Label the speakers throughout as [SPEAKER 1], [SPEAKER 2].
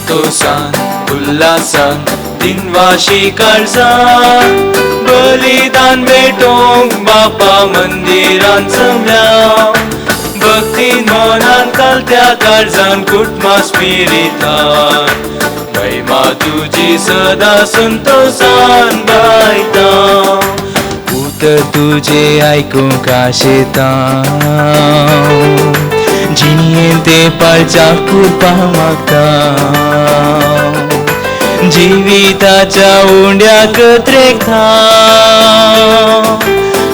[SPEAKER 1] संतोषान उल्हासान दिनवाशी काळजान बलिदान भेटोवंक बापा मंदिरान जमल्या भक्तीन मनान कालत्या काळजान कुटुंबा स्पिरितान महिमा तुजी सदा संतोषान गायता उतर तुजें आयकूंक आशेता जिणेंत ते पाळच्या कृपा मागता जिविताच्या उंड्याक त्रेखा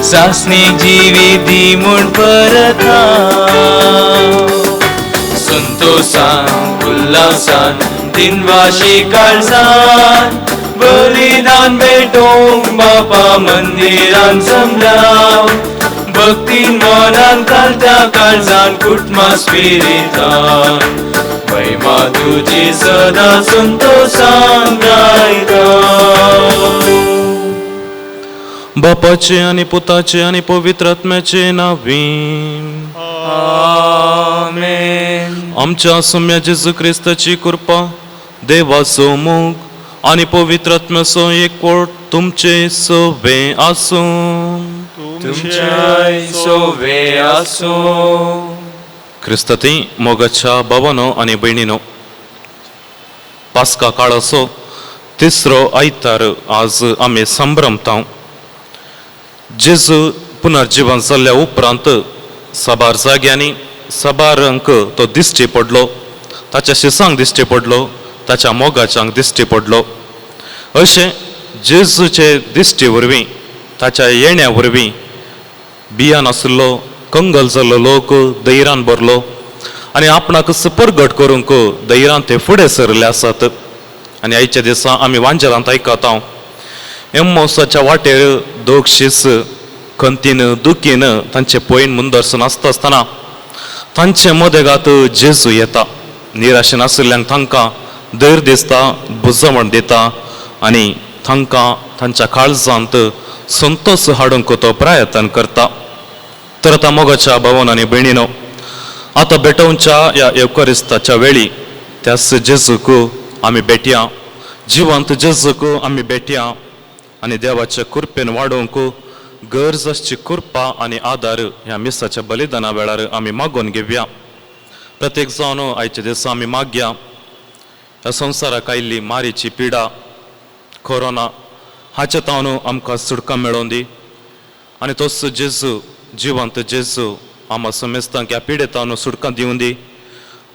[SPEAKER 1] सासणीक जिवीत दी म्हूण परता संतोषान उल्हासान दिनवाशी काळजान बलिदान भेटोवंक बापा मंदिरान जमल्या भक्तीन मनान कालत्या काळजान कुटुंबा स्पिरितान महिमा तुजी सदा संतोषान गायता.
[SPEAKER 2] बापाचे आनी पुताचे आनी पवित्र आत्म्याचे नांवी
[SPEAKER 1] आमेन.
[SPEAKER 2] आमच्या सोम्या जेजू क्रिस्ताची कृपा, देवाचो मोग आनी पवित्र आत्म्याचो एकवट तुमचे सवे आसूं.
[SPEAKER 1] तुमच्याय सोवे आसूं.
[SPEAKER 2] क्रिस्ताती मोगाच्या भावानो आनी भयणीनो, पास्का काळाचो तिसरो आयतार आज आमी संभ्रमता. जेजू पुनर्जीवन जाल्ल्या उपरांत साबार जाग्यांनी साबारांक तो दिश्टी पडलो, ताच्या शिसांक दिश्टी पडलो, ताच्या मोगाच्यांक दिश्टी पडलो. अशें जेजूचे दिश्टी वरवीं, ताच्या येण्या वरवीं बियान आशिल्लो कंगल जाल्लो लोक धैर्यान भरलो आनी आपणाक परगट करूंक धैर्यान ते फुडें सरले आसात. आनी आयच्या दिसा आमी वांजेलांत आयकता एम्मोसाच्या वाटेर दोग शीस खंतीन दुखीन तांचे पयण मुंदर्सून आसता आसतना तांचे मदेगात जेजू येता. निराशेन आशिल्ल्यांक तांकां धैर्य दिसता, बुजवण दिता आनी तांकां तांच्या काळजांत संतोष हाडूंक तो प्रयत्न करता. तर आतां मोगाच्या भावन आनी भयणीनो, आतां भेटोवच्या ह्या येवकरिस्ताच्या वेळी त्याच जेजूक आमी भेटया, जिवंत जेजूक आमी भेटया आनी देवाचे कृपेन वाडोवंक गरज आसची कृपा आनी आदार ह्या मिसाच्या बलिदाना वेळार आमी मागून घेवया. प्रत्येक जावन आयच्या दिसा आमी मागया ह्या संवसाराक आयिल्ली मारीची पिडा, कोरोना हाचे तावन आमकां सुटका मेळोवन दी आनी तोच जेजू, जिवंत जेजू आमकां समेस्तांक ह्या पिडेतावन सुटका दिवन दी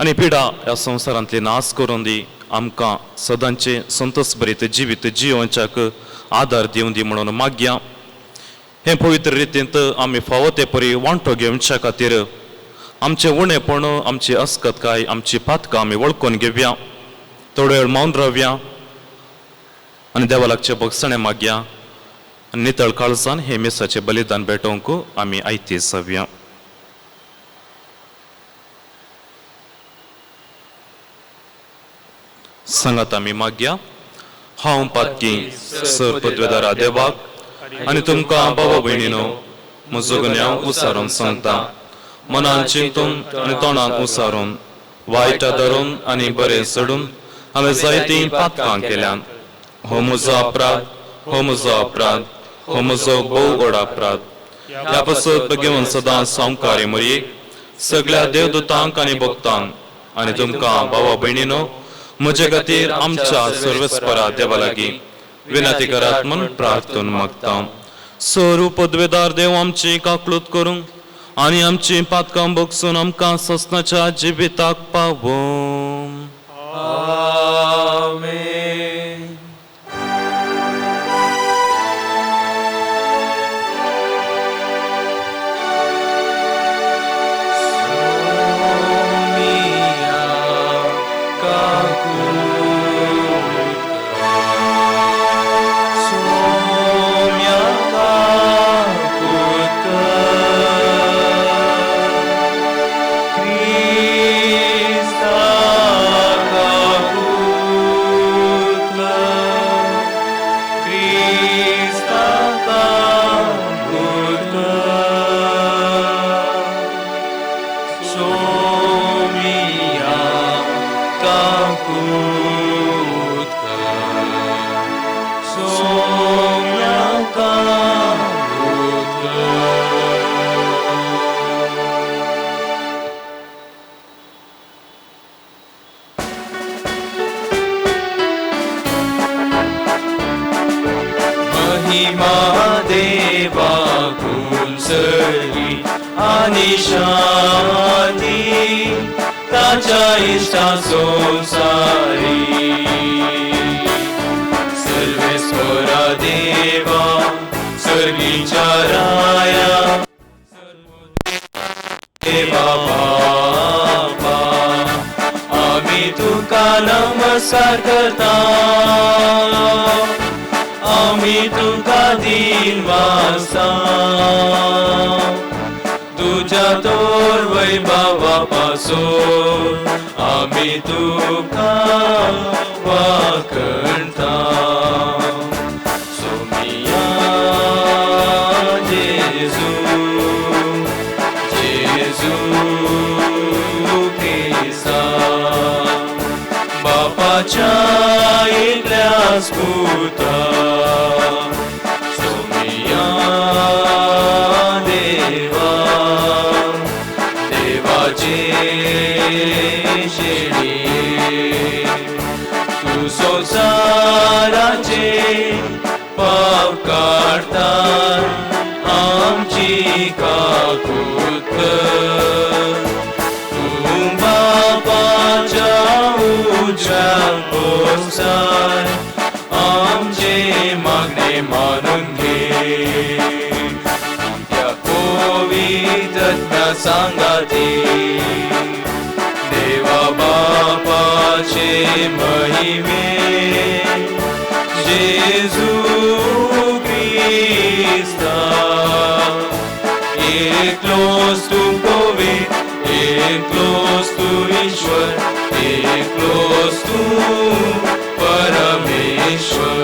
[SPEAKER 2] आनी पिडा ह्या संवसारांतली नाश करून दी, आमकां सदांचे संतोष भरीत जिवीत जियोवच्याक आदार दिवन दी म्हणून मागया. हे पवित्र रितींत आमी फावो ते परी वांटो घेवच्या खातीर आमचें उणेपण, आमची अस्कतकाय, आमची पातकां आमी वळखून घेवया, थोडो वेळ मौन रावया आनी देवा लागचें भोगसणें मागया आनी नितळ काळजान हे मिसाचें बलिदान भेटोवंक आमी आयती जावया. सांगात आमी मागया. हांव पातकी सर पदवेदारा देवाक आनी तुमकां बाबा भयणीनो म्हजो गुन्यांव उसारून सांगता, मनान चिंतून आनी तोंडान उसारून, वायट धरून आनी बरें सोडून हांवें जायतीं पातकां केल्यान. हो म्हजो अपराध, हो म्हजो अपराध, हो म्हजो भोव व्हड अपराध. ह्या पासत भगेवन सदां सामकारी मरयेक सगळ्या देवदूतांक आनी भक्तांक आनी तुमकां भावा भयणीनो म्हजे खातीर आमच्या सर्वेस्परा देवा लागीं विनंती करात म्हूण प्रार्थना मागता. सरू पदवेदार देव आमची काकळूत करूंक आनी आमची पातकां भोगसून आमकां ससनाच्या जिविताक पावोवं.
[SPEAKER 1] आमेन. Somiya Kaku. सर्गी आनी शांती ताच्या इश्टा संवसारी. सर्वेस्परा देवा सर्गीच्या राया देवा बापा आमी तुका नमस्कार करता, आमी तुका दिनवासा. तुज्या तोर वैभवा पासून आमी तुका वाखणता. सोमिया जेजू जेजू क्रिस्ता बापाच्या एकल्याच पुता सोमिया देवा देवाचे शेळये तूं संवसाराचे पाप काडटा आमची काकूत कर. तूं बापाच्या उजव्या बसाय आमचे मागणे मानून घे. त्या पवित्र आत्म्या सांगाती देवा बापाचे महिमे जेजू क्रिस्ता एकलोच तूं पवित्र, एकलोच तूं ईश्वर, एकलोच तूं परमेश्वर.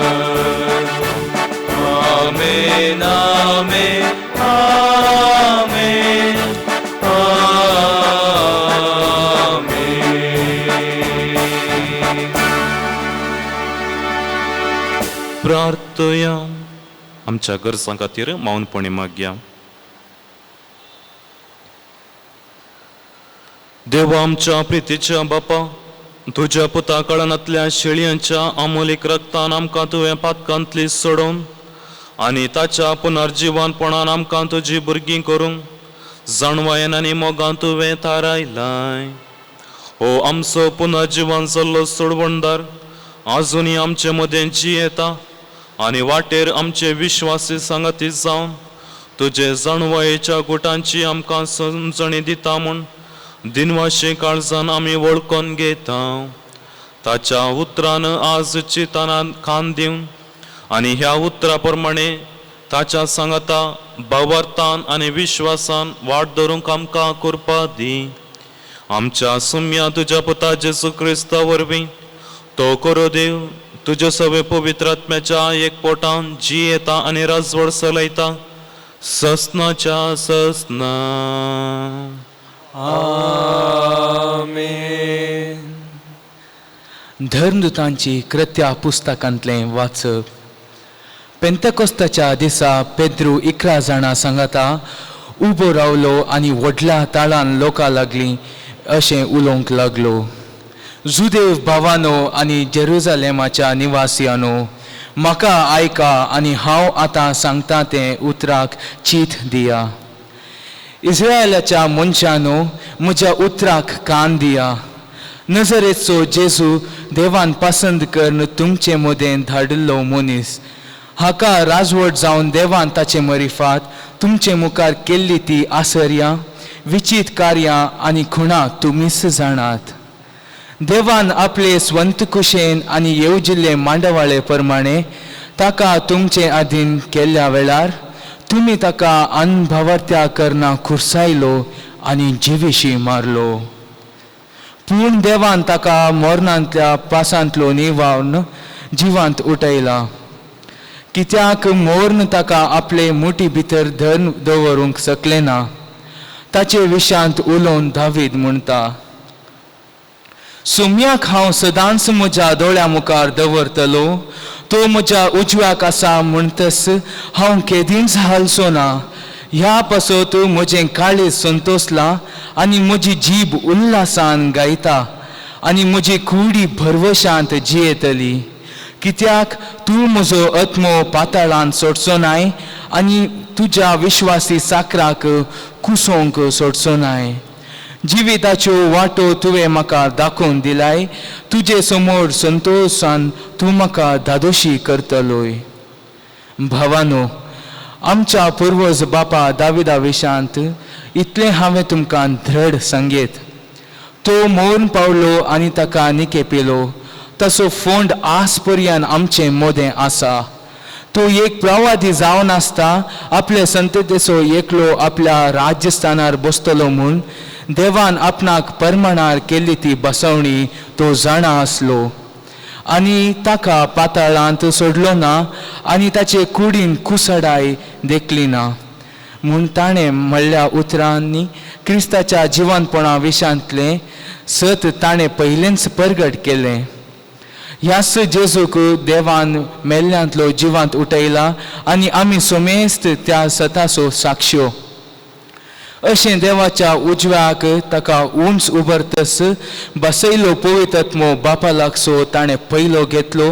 [SPEAKER 1] आमेन आमेन आमेन आमेन.
[SPEAKER 2] प्रार्थया आमच्या गरजां खातीर मौनपणी मागया. देवा आमच्या प्रितीच्या बापा, तुज्या पुता कळनांतल्या शेळयांच्या अमोलीक रक्तान आमकां तुवें पातकांतली सोडोवन आनी ताच्या पुनर्जिवनपणान आमकां तुजी भुरगीं करूंक जाणवायेन आनी मोगान तुवें थारायलाय. हो आमचो पुनर्जिवन जाल्लो सोडवणदार आजुनूय आमचे मदें जियेता आनी वाटेर आमचे विश्वासी सांगाती जावन तुजे जाणवायेच्या गुटांची आमकां समजणी दिता म्हूण दिनवाशे काळजान आमी वळखून घेता. ताच्या उतरान आज चिंतनान खान दिवन आनी ह्या उतरा प्रमाणे ताच्या सांगाता भावार्थान आनी विश्वासान वाट धरूंक आमकां करपा दी. आमच्या सुम्या तुज्या पुता जेजू क्रिस्ता वरवीं तो करो देव तुज्या सगळे पवित्र आत्म्याच्या एक पोटान जियेता आनी राजवड चलयता ससनाच्या ससना.
[SPEAKER 1] आमेन.
[SPEAKER 3] धर्मदूतांची कृत्या पुस्तकांतलें वाचप. पेंतेकोस्ताच्या दिसा पेद्रू 11 जाणां सांगाता उबो रावलो आनी व्हडल्या ताळान लोकां लागलीं अशें उलोवंक लागलो. जुदेव भावानो आनी जेरुजालेमाच्या निवासियानो, म्हाका आयका आनी हांव आतां सांगता तें उतराक चीत दिया. इस्रायलाच्या मनशानो, म्हज्या उतराक कान दिया. नजरेचो जेजू देवान पसंत करून तुमचे मदें धाडिल्लो मनीस, हाका राजवट जावन देवान ताचे मरिफात तुमचे मुखार केल्ली ती आसर्यां, विचीत कार्यां आनी खुणां तुमीच जाणात. देवान आपले स्वंतकुशेन आनी येवजिल्ले मांडवाळे प्रमाणे ताका तुमचे आदीन केल्ल्या वेळार तुमी ताका अनभावर्त्या करना खुर्सायलो आनी जिविशी मारलो. पूण देवान ताका मरणांतल्या पासांतलो निवावन जिवांत उठयला. कित्याक मोर्न ताका आपले मुठी भितर धन दवरूंक शकलें ना. ताचे विशांत उलोवन दावीद म्हणटा, सुम्याक हांव सदांच म्हज्या दोळ्या मुखार दवरतलो, तो म्हज्या उजव्याक आसा म्हणटस हांव केदींच हालचो ना. ह्या पासत म्हजें काळीज संतोसलां आनी म्हजी जीब उल्हासान गायता आनी म्हजी कुडी भरवशांत जियेतली. कित्याक तूं म्हजो आत्मो पाताळांत सोडचो नाय आनी तुज्या विश्वासी साकराक कुसोवंक सोडचो नाय. जिविताच्यो वाटो तुवें म्हाका दाखोवन दिलाय, तुजे समोर संतोशान तूं म्हाका धादोशी करतलोय. भावानो, आमच्या पुर्वज बापा दाविदा विशांत इतलें हांवें तुमकां धड सांगेत. तो मोर्न पावलो आनी ताका निकेपिलो, ताचो फोंड आज पर्यंत आमचें मोदें आसा. तो एक प्रवादी जावन आसता आपले संततेचो एकलो आपल्या राज्यस्थानार बसतलो म्हूण देवान आपणाक परमाणार केल्ली ती बसवणी तो जाणा आसलो आनी ताका पाताळांत सोडलो ना आनी ताचे कुडीन कुसडाय देखली ना. म्हूण ताणें म्हणल्या उतरांनी क्रिस्ताच्या जिवनपणा विशांतलें सत ताणें पयलेंच परगट केलें. ह्याच जेजूक देवान मेल्ल्यांतलो जिवांत उठयला आनी आमी सोमेस्त त्या सताचो साक्ष्यो. अशें देवाच्या उजव्याक ताका उंच उबरतस बसयलो पवित्र बापा लागसो ताणें पयलो घेतलो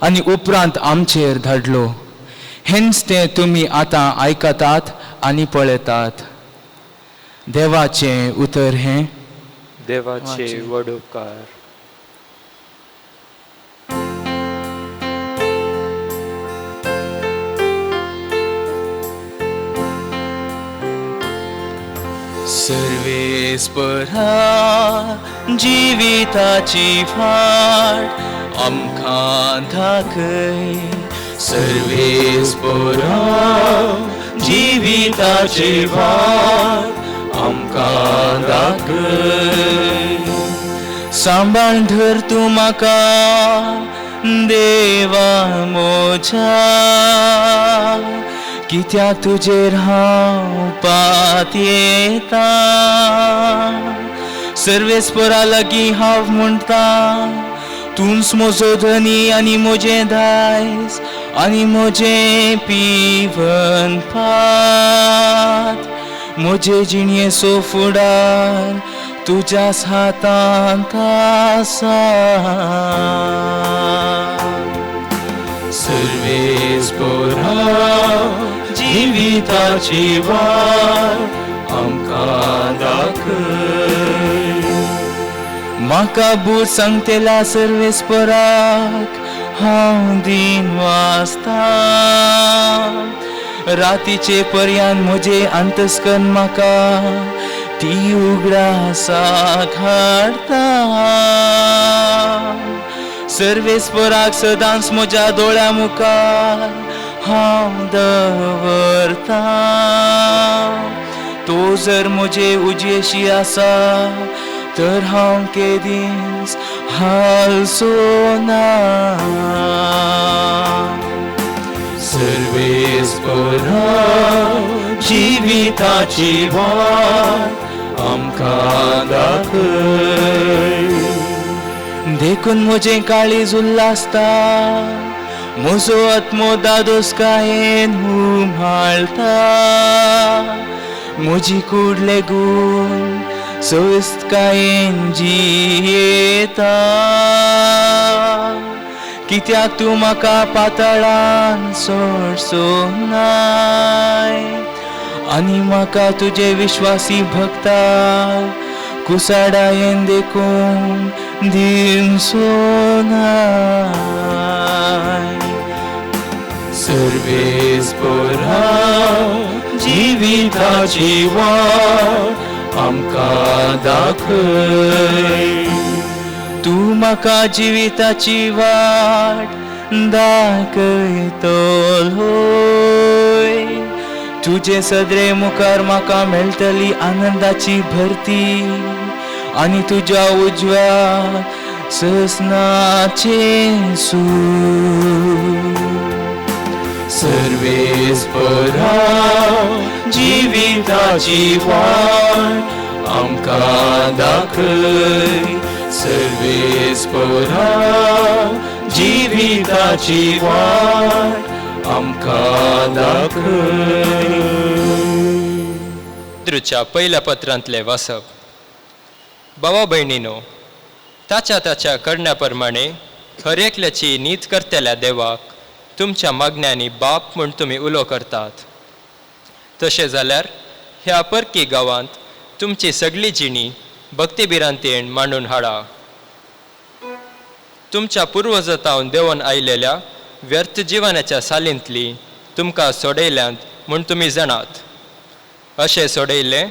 [SPEAKER 3] आनी उपरांत आमचेर धाडलो. हेंच तें तुमी आतां आयकतात आनी पळयतात. देवाचें उतर हें.
[SPEAKER 4] देवाचे व्हड उपकार.
[SPEAKER 1] सर्वेस्परा जिविताची फाट आमकां दाखय, सर्वेस्परा जिविताची वाट आमकां दाखय.
[SPEAKER 3] सांबाळ धर तूं म्हाका देवा म्हज्या, कित्याक तुजेर हांव पातयेता. सर्वेस्परा लागीं हांव म्हणटा, तूंच म्हजो धनी आनी म्हजें दायज आनी म्हजें पिवन पात. म्हजे जिणयेचो फुडार तुज्याच हातांत आसा.
[SPEAKER 1] सर्वेस्परा जिविताची वाट आमकां दाखय.
[SPEAKER 3] म्हाका बूट सांगतेल्या सर्वेस्पराक हांव दीन वाचता. रातीचे पर्यान म्हजें अंतस्कन म्हाका ती उगडासाक हाडटा. सर्वेस्पराक सदांच म्हज्या दोळ्या मुखार हांव दवरता. तो जर म्हजे उजयेशी आसा तर हांव केदींच हालचो ना.
[SPEAKER 1] सर्वेस्परा जिविताची वाट आमकां दाखय.
[SPEAKER 3] देखून म्हजें काळीज उल्हासता, म्हजो आत्मो दादोसकायेन हुमाळटा. म्हजी कूड लेगून सवस्तकायेन जियेता. कित्याक तूं म्हाका पाताळान सोडचो नाय आनी म्हाका तुजे विश्वासी भक्ता कुसाडायेन देखून दिवचो नाय.
[SPEAKER 1] सर्वेस्परा जिविताची वाट आमकां दाखय.
[SPEAKER 3] तूं म्हाका जिविताची वाट दाखयतलोय. तुजे सदरे मुखार म्हाका मेळटली आनंदाची भरती आनी तुज्या उजव्या ससनाचें सूख.
[SPEAKER 1] सर्वेस्परा जिविताची वाट आमकां दाखय. सर्वेस्परा जिविताची वाट आमकां दाखय.
[SPEAKER 4] पेद्रूच्या पयल्या पत्रांतलें वाचप. भावा भयणीनो, ताच्या ताच्या करण्या प्रमाणे हर एकल्याची नीत करतल्या देवाक तुमच्या मागण्यांनी बाप म्हूण तुमी उलो करतात. तशें जाल्यार ह्या परकी गांवांत तुमची सगळी जिणी भक्तीभिरांतेन मांडून हाडा. तुमच्या पुर्वजतावन देंवन आयलेल्या व्यर्थ जिवनाच्या सालींतली तुमकां सोडयल्यांत म्हूण तुमी जाणात. अशें सोडयलें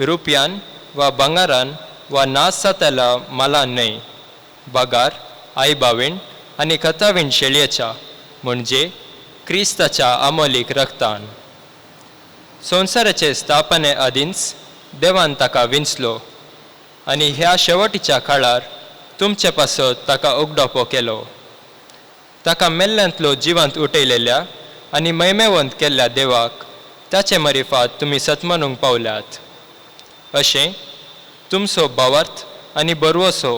[SPEAKER 4] रुपयान वा भांगारान वा नास जातल्या मालान न्हय, बगार आयबावीण आनी खतावीण शेळयेच्या म्हणजे क्रिस्ताच्या आमोलीक रक्तान. संवसाराचे स्थापने आदींच देवान ताका विंचलो आनी ह्या शेवटीच्या काळार तुमचे पासत ताका उगडापो केलो. ताका मेल्ल्यांतलो जिवांत उठयलेल्या आनी मैमेवंत केल्ल्या देवाक ताचे मरिफात तुमी सतमानूंक पावल्यात. अशें तुमचो भावार्थ आनी बरवसो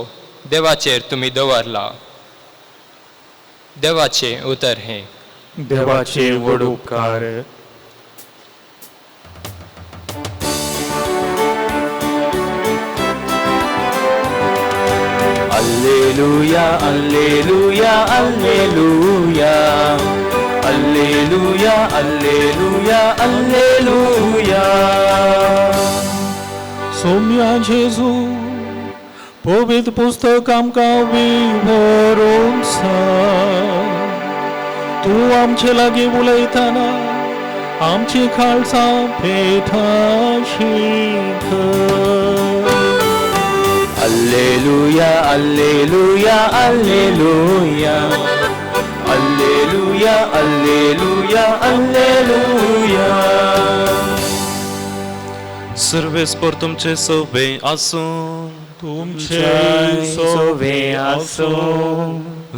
[SPEAKER 4] देवाचेर तुमी दवरला. देवाचें उतर हें.
[SPEAKER 5] देवाचे व्हड उपकार.
[SPEAKER 1] Alleluia, alleluia, alleluia. Alleluia, alleluia, alleluia.
[SPEAKER 6] Soumya जेजू, पवित्र पुस्तक आमकां विवरून सांग. तूं आमचे लागीं उलयतना आमची खालसां पेठाशी कर.
[SPEAKER 1] Alleluia, alleluia, alleluia. Alleluia, alleluia, alleluia.
[SPEAKER 2] सर्वेस्पर तुमचे सोबे आसूं.
[SPEAKER 6] तुमचे सोबे आसूं.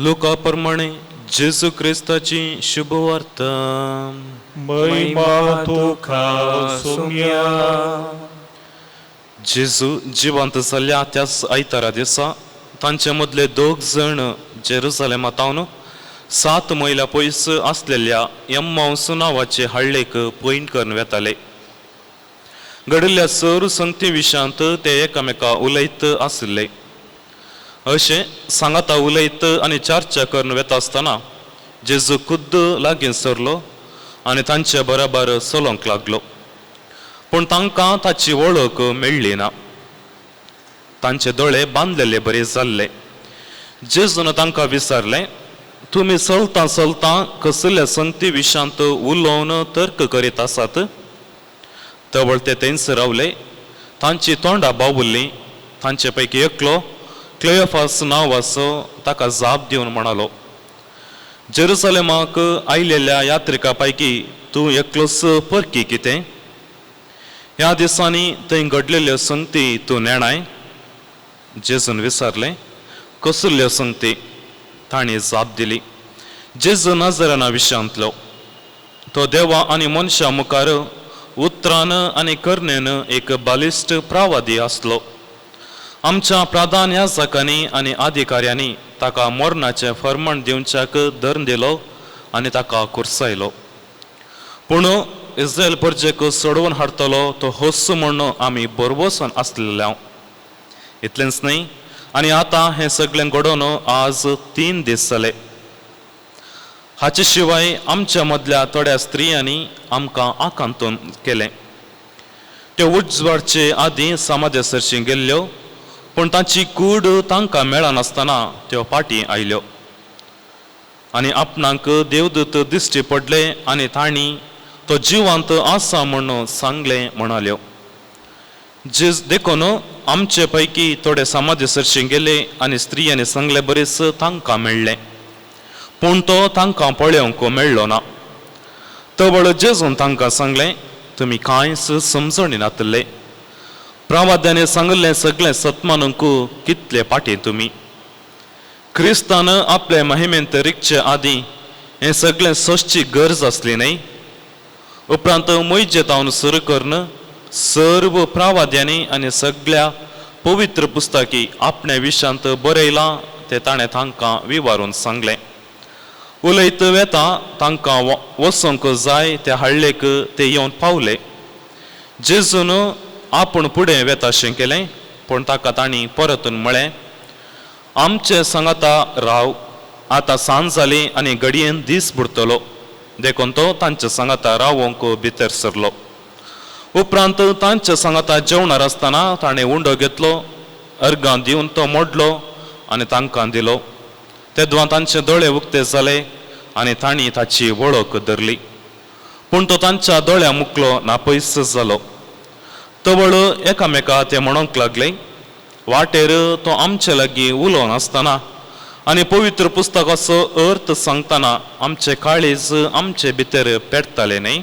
[SPEAKER 2] लुका प्रमाणे जेजू क्रिस्ताची शुभवार्ता.
[SPEAKER 6] महिमा तुका सोम्या.
[SPEAKER 2] जेजू जिवंत जाल्ल्या त्याच आयतारा दिसा तांचे मदले दोग जण जेरुजलेमांत 7 मैलां पयस आसलेल्या एम्माउस नांवाचे हाडलेक पयण करून वेताले. घडिल्ल्या सर संगती विशयांत ते एकामेका उलयत आशिल्ले. अशें सांगाता उलयत आनी चर्चा करून वेता आसतना जेजू खुद्द लागीं सरलो आनी तांचे बराबर चलोवंक लागलो. पूण तांकां ताची वळख मेळ्ळी ना. तांचे दोळे बांदलेले बरे जाल्ले. जेजून तांकां विचारलें, तुमी चलता चलता कसल्या संगती विशयांत उलोवन तर्क करीत आसात? तवळ ते थंयच रावले. तांची तोंडां बावुल्लीं. तांचे पैकी एकलो क्लेयोफास नांव आसो ताका जाप दिवन म्हणालो, जेरुसलेमाक आयलेल्या यात्रिका पैकी तूं एकलोच परकी कितें? ह्या दिसांनी थंय घडलेल्यो संगती तूं नेणाय? जेजून विचारलें, कसल्यो संगती? तांणी जाप दिली, जेजू नाजराना विशयांतलो. तो देवा आनी मनशा मुखार उतरान आनी करणेन एक बालिश्ट प्रावादी आसलो. आमच्या प्रधान याजकांनी आनी अधिकाऱ्यांनी ताका मरणाचें फर्माण दिवच्याक धरून दिलो आनी ताका कुर्सायलो. पूण इस्रायल परजेक सोडोवन हाडटलो तो होस म्हूण आमी बरवसून आसलेले. इतलेंच न्हय, आनी आतां हें सगळें घडोवन आज 3 दीस जाले. हाचे शिवाय आमच्या मदल्या थोड्या स्त्रियांनी आमकां आकांतून केलें. त्यो उजवाडचे आदीं समाजा सरशीं गेल्ल्यो, पूण तांची कूड तांकां मेळनासतना त्यो फाटीं आयल्यो आनी आपणाक देवदूत दिश्टी पडले आनी तांणी तो जिवंत आसा म्हूण सांगलें म्हणाल्यो. जे देखून आमचे पैकी थोडे समाजा सरशीं गेले आनी स्त्रियांनी सांगले बरेच तांकां मेळ्ळें, पूण तो तांकां पळोवंक मेळ्ळो ना. तवळ जेजून तांकां सांगलें, तुमी कांयच समजणी नातले. प्रावाद्याने सांगिल्लें सगळें सतमानूंक कितले फाटीं तुमी. क्रिस्तान आपले महिमेंत रिगचे आदीं हें सगळें सोंसची गरज आसली न्हय? उपरांत मोयजेतावन सुरू करून सर्व प्रावाद्यांनी आनी सगळ्या पवित्र पुस्तकी आपणे विशांत बरयलां तें ताणें तांकां विवारून सांगलें. उलयत वेता तांकां वचोंक जाय त्या हाडलेक ते येवन पावले. जेजून आपूण फुडें वेताशें केलें, पूण ताका तांणी परतून म्हळें, आमचे सांगाता राव, आतां सांज जाली आनी घडयेन दीस बुडटलो. देखून तो तांचे सांगाता रावोंक भितर सरलो. उपरांत तांच्या सांगाता जेवणार आसतना ताणें उंडो घेतलो, अर्गां दिवन तो मोडलो आनी तांकां दिलो. तेदवां तांचे दोळे उक्ते जाले आनी तांणी ताची वळख धरली, पूण तो तांच्या दोळ्या मुकलो नापयस जालो. तवळ एकामेका ते म्हणूंक लागले, वाटेर तो आमचे लागीं उलोवन आसतना आनी पवित्र पुस्तकाचो अर्थ सांगतना आमचे काळीज आमचे भितर पेटताले न्हय.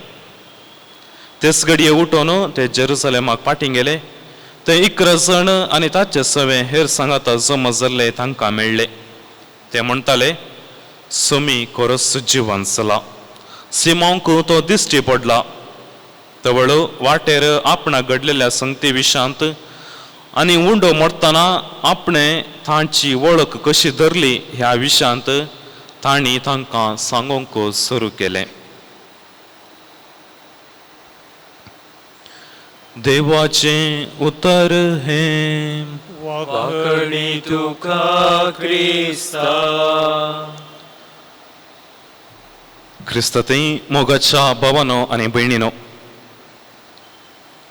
[SPEAKER 2] तेच घडये उठोवन ते जेरुसलेमाक फाटीं गेले. ते 11 जाण आनी ताचे सवे हेर सांगाता जमा जाल्ले तांकां मेळ्ळे. ते म्हणटाले, सोमी कोरस जिवन चला, सिमांवक तो दिश्टी पडला. तवळ वाटेर आपणाक घडलेल्या संगती विशांत आनी उंडो मोडटना आपणें तांची वळख कशी धरली ह्या विशांत तांणी तांकां सांगूंक सुरू केलें. देवाचें उतर हें.
[SPEAKER 5] वाखणी तुका क्रिस्ता.
[SPEAKER 2] क्रिस्तांतय मोगाच्या भावानो आनी भयणीनो,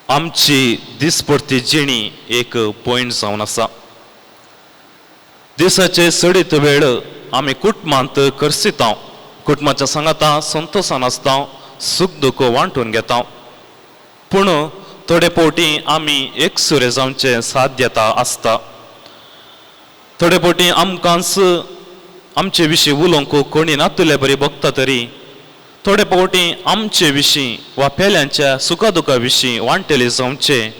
[SPEAKER 2] आमची दिसपडती जिणी एक पॉयंट जावन आसा. दिसाचे चडीत वेळ आमी कुटुंबांत करसिता, कुटुंबाच्या सांगाता संतोशान आसता, सूख दुख्ख वांटून घेता. पूण थोडे फावटी आमी एकसुरे जावचें साध्यता आसता. थोडे फावटी आमकांच आमचे विशीं उलोवंक कोणी नातुले बरी बघता तरी थोडे फावटी आमचे विशीं वा पेल्यांच्या सुखा दुखा विशीं वांटेले जावचें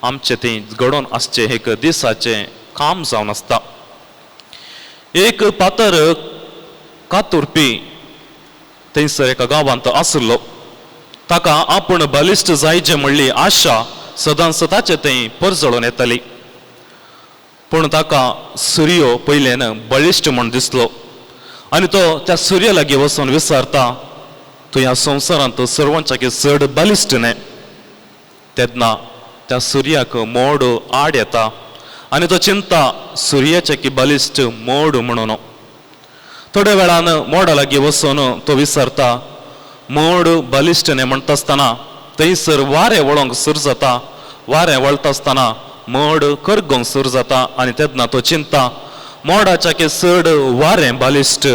[SPEAKER 2] आमचें तें घडोवन आसचें एक दिसाचें काम जावन आसता. एक पातर कातुरपी थंयसर एका गांवांत आसलो. ताका आपूण बलिश्ट जायचे म्हणली आशा सदांच ताचे थंय परजळून येताली. पूण ताका सुर्यो पयल्यान बळिश्ट म्हूण दिसलो आनी तो त्या सुर्या लागीं वचून विचारता, तूं ह्या संवसारांत सर्वांच्या चड बलिश्ट न्हय. तेन्ना त्या सुर्याक मोड आड येता आनी तो चिंता सुर्याच्या की बलिश्ट मोड म्हणून. थोड्या वेळान मोडा लागीं वचून तो विचारता, मोड बलिश्ट न्हय म्हणटा आसतना थंयसर वारें वळोंक सुरू जाता. वारें वळटा आसतना मोड करगोंक सुरू जाता आनी तेन्ना तो चिंता मोडाच्या की चड वारें बलिश्ट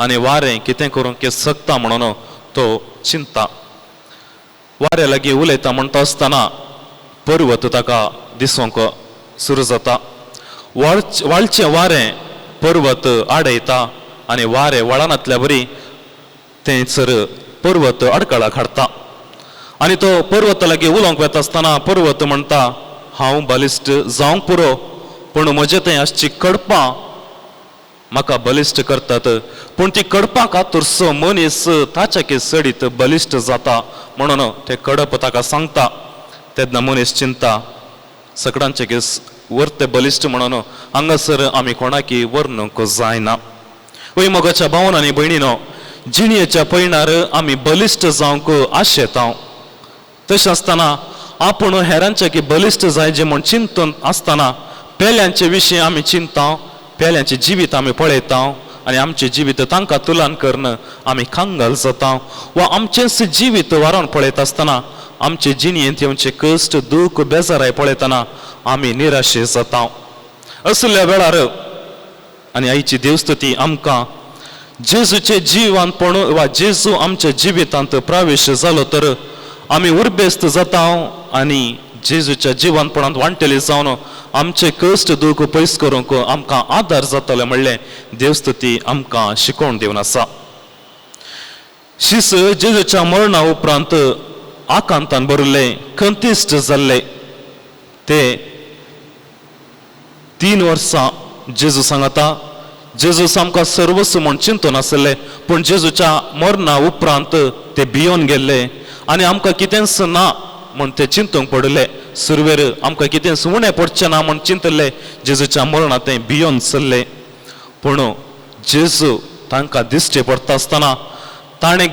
[SPEAKER 2] आनी वारें कितें करूंक शकता म्हणून तो चिंता. वाऱ्या लागीं उलयता म्हणटा आसतना पर्वत ताका दिसूंक सुरू जाता. वाळचें वारें पर्वत आडयता आनी वारें वळनातल्या बरी थंयसर पर्वत अडकळाक हाडटा आनी तो पर्वत लागीं उलोवंक वता आसतना पर्वत म्हणटा, हांव बलिश्ट जावंक पुरो, पूण म्हजें थंय आसची कडपां म्हाका बलिश्ट करतात. पूण ती कडपां कातुरसो मनीस ताच्या की चडीत बलिश्ट जाता म्हणून ते कडप ताका सांगता. तेन्ना मनीस चिंता सगळ्यांचे की वर्ते बलिश्ट म्हणून हांगासर आमी कोणाकी वर्णूंक जायना. वय मोगाच्या भावन आनी भयणीनो, जिणयेच्या पयणार आमी बलिश्ट जावंक आशेता. तशें आसतना आपूण हेरांच्या की बलिश्ट जायचे म्हूण चिंतून आसतना पेल्यांचे विशीं आमी चिंता, पेल्यांचें जिवीत आमी पळयता आनी आमचें जिवीत तांकां तुलन करून आमी कंगाल जाता वा आमचेंच जिवीत वारोवन पळयता आसतना आमचे जिणयेंत येवचे कश्ट दूख बेजाराय पळयतना आमी निराशे जाता. असल्या वेळार आनी आयची देवस्तुती आमकां जेजूचे जिवानपण वा जेजू आमच्या जिवितांत प्रवेश जालो तर आमी उर्बेस्त जाता आनी जेजूच्या जिवानपणांत वांटेले जावन आमचे कश्ट दूख पयस करूंक आमकां आदार जातले म्हणलें देवस्तुती आमकां शिकोवन दिवन आसा. शिस जेजूच्या मरणा उपरांत आकांतान भरिल्ले, खंतिश्ट जाल्ले. ते 3 वर्सां जेजू सांगता, जेजू सामकां सर्वस्व म्हूण चिंतून आसले, पूण जेजूच्या मरणा उपरांत ते भियोन गेल्ले आनी आमकां कितेंच ना म्हूण ते चिंतूंक पडले. सुरवेर आमकां कितेंच उणें पडचें ना म्हूण चिंतले, जेजूच्या मरणा ते भियोन चल्ले. पूण जेजू तांकां दिश्टी पडटा आसतना ताणें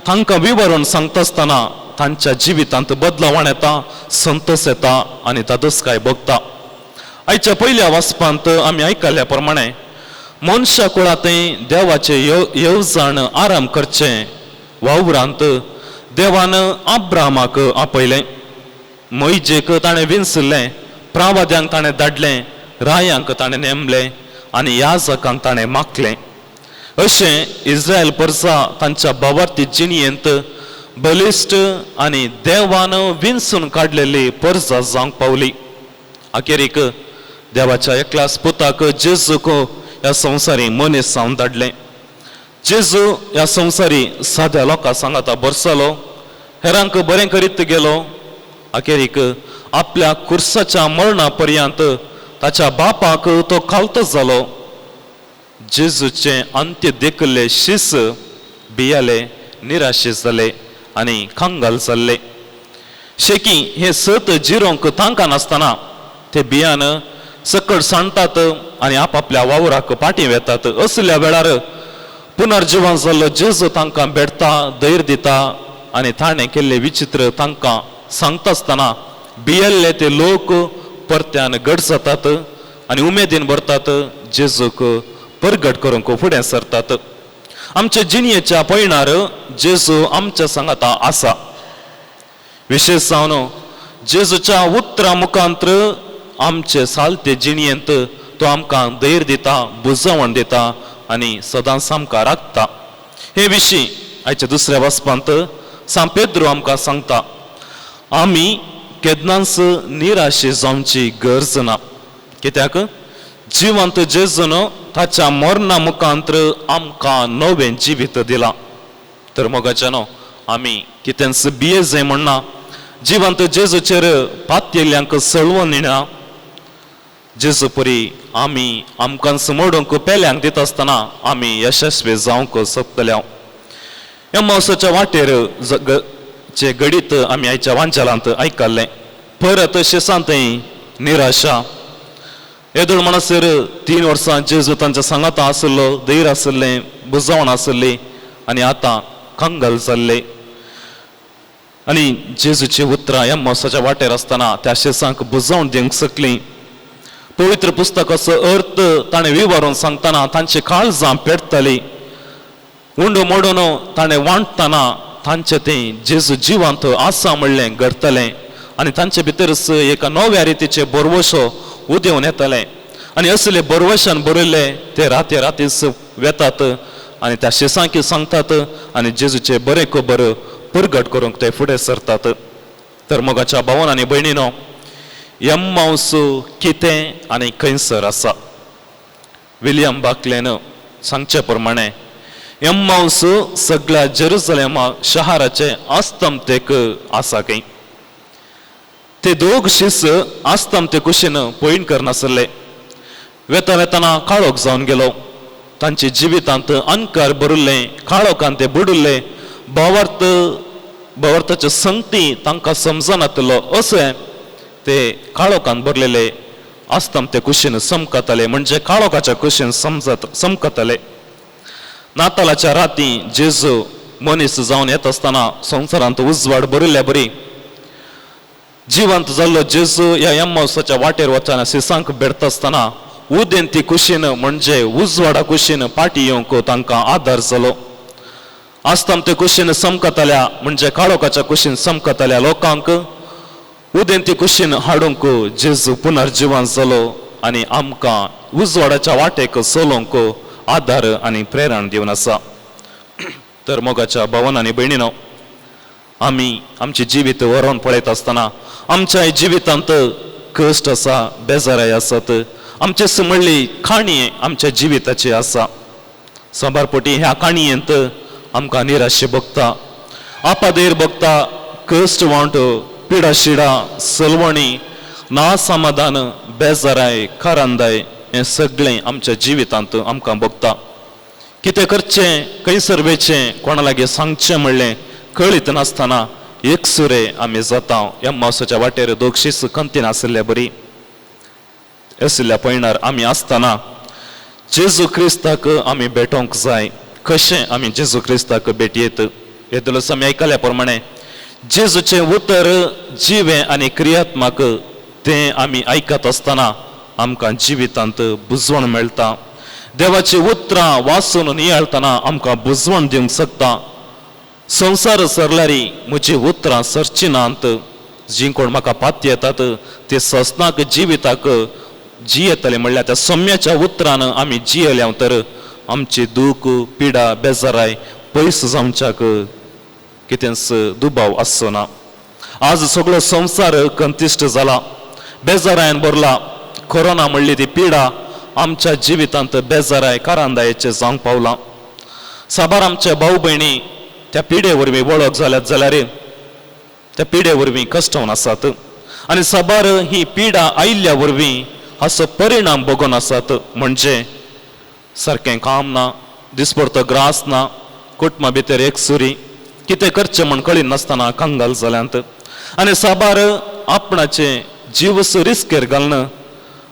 [SPEAKER 2] तांकां विवरण सांगता आसतना तांच्या जिवितांत बदलावण येता, संतोष येता आनी धादोसकाय भोगता. आयच्या पयल्या वाचपांत आमी आयकल्ल्या प्रमाणे मनशा कुळांतय देवाचे येवजण आराम करचें वावरांत देवान अब्रामाक आपयलें. मोयजेक ताणें विंचलें, प्रावाद्यांक ताणें धाडलें, रायांक ताणें नेमलें आनी याजकांक ताणें मागलें. अशें इस्रायल परसा तांच्या भावार्थी जिणयेंत बलिश्ट आनी देवान विंचून काडलेली परसा जावंक पावली. अखेरीक देवाच्या एकल्याच पुताक जेजूक ह्या संवसारी मनीस जावन धाडलें. जेजू ह्या संवसारी साद्या लोकां सांगाता बरसलो, हेरांक बरें करीत गेलो. अखेरीक आपल्या कुर्साच्या मरणा पर्यंत ताच्या बापाक तो खालतो जालो. जेजूचें अंत्य देखिल्ले शीस भियाले, निराशे जाले आनी कंगाल जाल्ले. शेकी हे सत जिरोवंक तांकां नासतना ते भियान सकट सांडटात आनी आपापल्या वावराक फाटीं वेतात. असल्या वेळार पुनर्जिवन जाल्लो जेजू तांकां भेटता, धैर्य दिता आनी ताणें केल्ले विचित्र तांकां सांगता आसतना भियेल्ले ते लोक परत्यान घट जातात आनी उमेदीन भरतात, जेजूक परगट करूंक फुडें सरतात. आमच्या जिणयेच्या पयणार जेजू आमच्या सांगाता आसा. विशेश जावन जेजूच्या उतरां मुखांत्र आमचे सालते जिणयेंत तो आमकां धैर्य दिता, बुजवण दिता आनी सदांच आमकां राखता. हे विशीं आयच्या दुसऱ्या वाचपांत सांत पेद्रू आमकां सांगता, आमी केन्नाच निराशे जावची गरज ना, कित्याक जिवंत जेजून ताच्या मरणा मुखांत्र आमकां नवें जिवीत दिलां. तर मोगाच्यानो आमी कितेंच भियेजय म्हणना, जिवंत जेजूचेर पातयेल्ल्यांक सळवून येना. जेजू परी आमी आमकां मोडूंक पेल्यांक दिता आसतना आमी यशस्वी जावंक शकतले. ह्या मावसाच्या वाटेर चे घडीत आमी आयच्या वांचलांत आयकल्लें. परत शेसांतय निराशा. येदोळ म्हणसर 3 वर्सां जेजू तांच्या सांगाता आसलो, धैर्य आसलें, बुजवण आसली आनी आतां कंगाल जाल्ले. आनी जेजूची उतरां ह्या मावसाच्या वाटेर आसतना त्या शेसांक बुजवण दिवंक शकली. पवित्र पुस्तकाचो अर्थ ताणें विवरून सांगतना तांची काळजां पेटताली. उंडो मोडून ताणें वांटतना तांचे तें जेजू जिवंत आसा म्हणलें घडटलें आनी तांचे भितरच एका नव्या रितीचे बरवसो उदेवन येतालें. आनी असले बरवशान बरयल्ले ते राती रातीच वेतात आनी त्या शेसांकी सांगतात आनी जेजूचे बरें खबर परगट करूंक ते फुडें सरतात. तर मोगाच्या भावन आनी भयणीनो, एम्माउस कितें आनी खंयसर आसा? विलियम बाकलेन सांगचे प्रमाणे एम्माउस सगळ्या जेरुसलेमा शहराचे आस्तमतेक आसा. खंय ते दोग शीस आस्तमते कुशीन पयण करनासले. वेता वेतना काळोख जावन गेलो. तांचे जिवितांत अणकार भरिल्लें, काळोखान ते बुडिल्ले. भावार्थ भावार्थाचे संगती तांकां समजनातलो अशें ते काळोखान भरलेले आस्तमते कुशीन समकताले, म्हणजे काळोखाच्या कुशीन समकताले. नातालाच्या राती जेजू मनीस जावन येत आसतना संवसारांत उजवाड भरिल्ल्या बरी जिवंत जाल्लो जेजू ह्या एम्माउसाच्या वाटेर वचना सिसांक भेटता आसतना उदेंती कुशीन म्हणजे उजवाडा कुशीन पाटी येवंक तांकां आदार जालो. आस्तमते कुशीन समकताल्या म्हणजे काळोखाच्या कुशीन समकताल्या लोकांक उदेंती कुशीन हाडूंक जेजू पुनर्जिवन जालो आनी आमकां उजवाडाच्या वाटेक चलोवंक आदार आनी प्रेरण दिवन आसा. तर मोगाच्या भावन आनी भयणीनो, आमी आमचें जिवीत व्हरोन पळयत आसतना आमच्या जिवितांत कश्ट आसा, बेजाराय आसात, आमचे समळ्ळी काणी आमच्या जिविताची आसा. साबारपटी ह्या काणयेंत आमकां निराशे भोगता, आपादेर भोगता, कश्ट वांट, पिडा शिडा, सलवणी, ना समाधान, बेजाराय, कारांदाय हें सगळें आमच्या जिवितांत आमकां भोगता. कितें करचें, खंयसर वेचें, कोणा लागीं सांगचें म्हणलें कळीत नासतना एकसुरे आमी जाता. एम्माउसाच्या वाटेर दोगशीच कंतीन आशिल्ल्या बरी आशिल्ल्या पयणार आमी आसतना जेजू क्रिस्ताक आमी भेटोवंक जाय. कशें आमी जेजू क्रिस्ताक भेटयेत? येदोळच आमी आयकल्या प्रमाणे जेजूचें उतर जिवें आनी क्रियात्मक तें आमी आयकत आसतना आमकां जिवितांत बुजवण मेळटा. देवाची उतरां वाचून नियाळतना आमकां बुजवण दिवंक शकता. संवसार सरल्यारी म्हजी उतरां सरची नात, जीं कोण म्हाका पात्य येतात ते ससनाक जिविताक जियेतले म्हणल्यार त्या सम्याच्या उतरान आमी जियेल्या तर आमची दूख पिडा बेजाराय पयस जावच्याक कितेंच दुबाव आसचो ना. आज सगळो संवसार कंतिश्ट जाला, बेजारायन भरला. कोरोना म्हणली ती पिडा आमच्या जिवितांत बेजाराय कारांदायेचे जावंक पावला. साबार आमच्या भाव भयणी त्या पिडे वरवीं वळख जाल्यात जाल्यार त्या पिडे वरवीं कश्टावन आसात आनी साबार ही पिडा आयिल्ल्या वरवीं हाचो परिणाम बगोन आसात. म्हणजे सारकें काम ना, दिसपडतो ग्रास ना, कुटुंबा भितर एक सुरी, कितें करचें म्हण कळी नासतना कंगाल जाल्यांत आनी साबार आपणाचे जीव रिस्केर घालून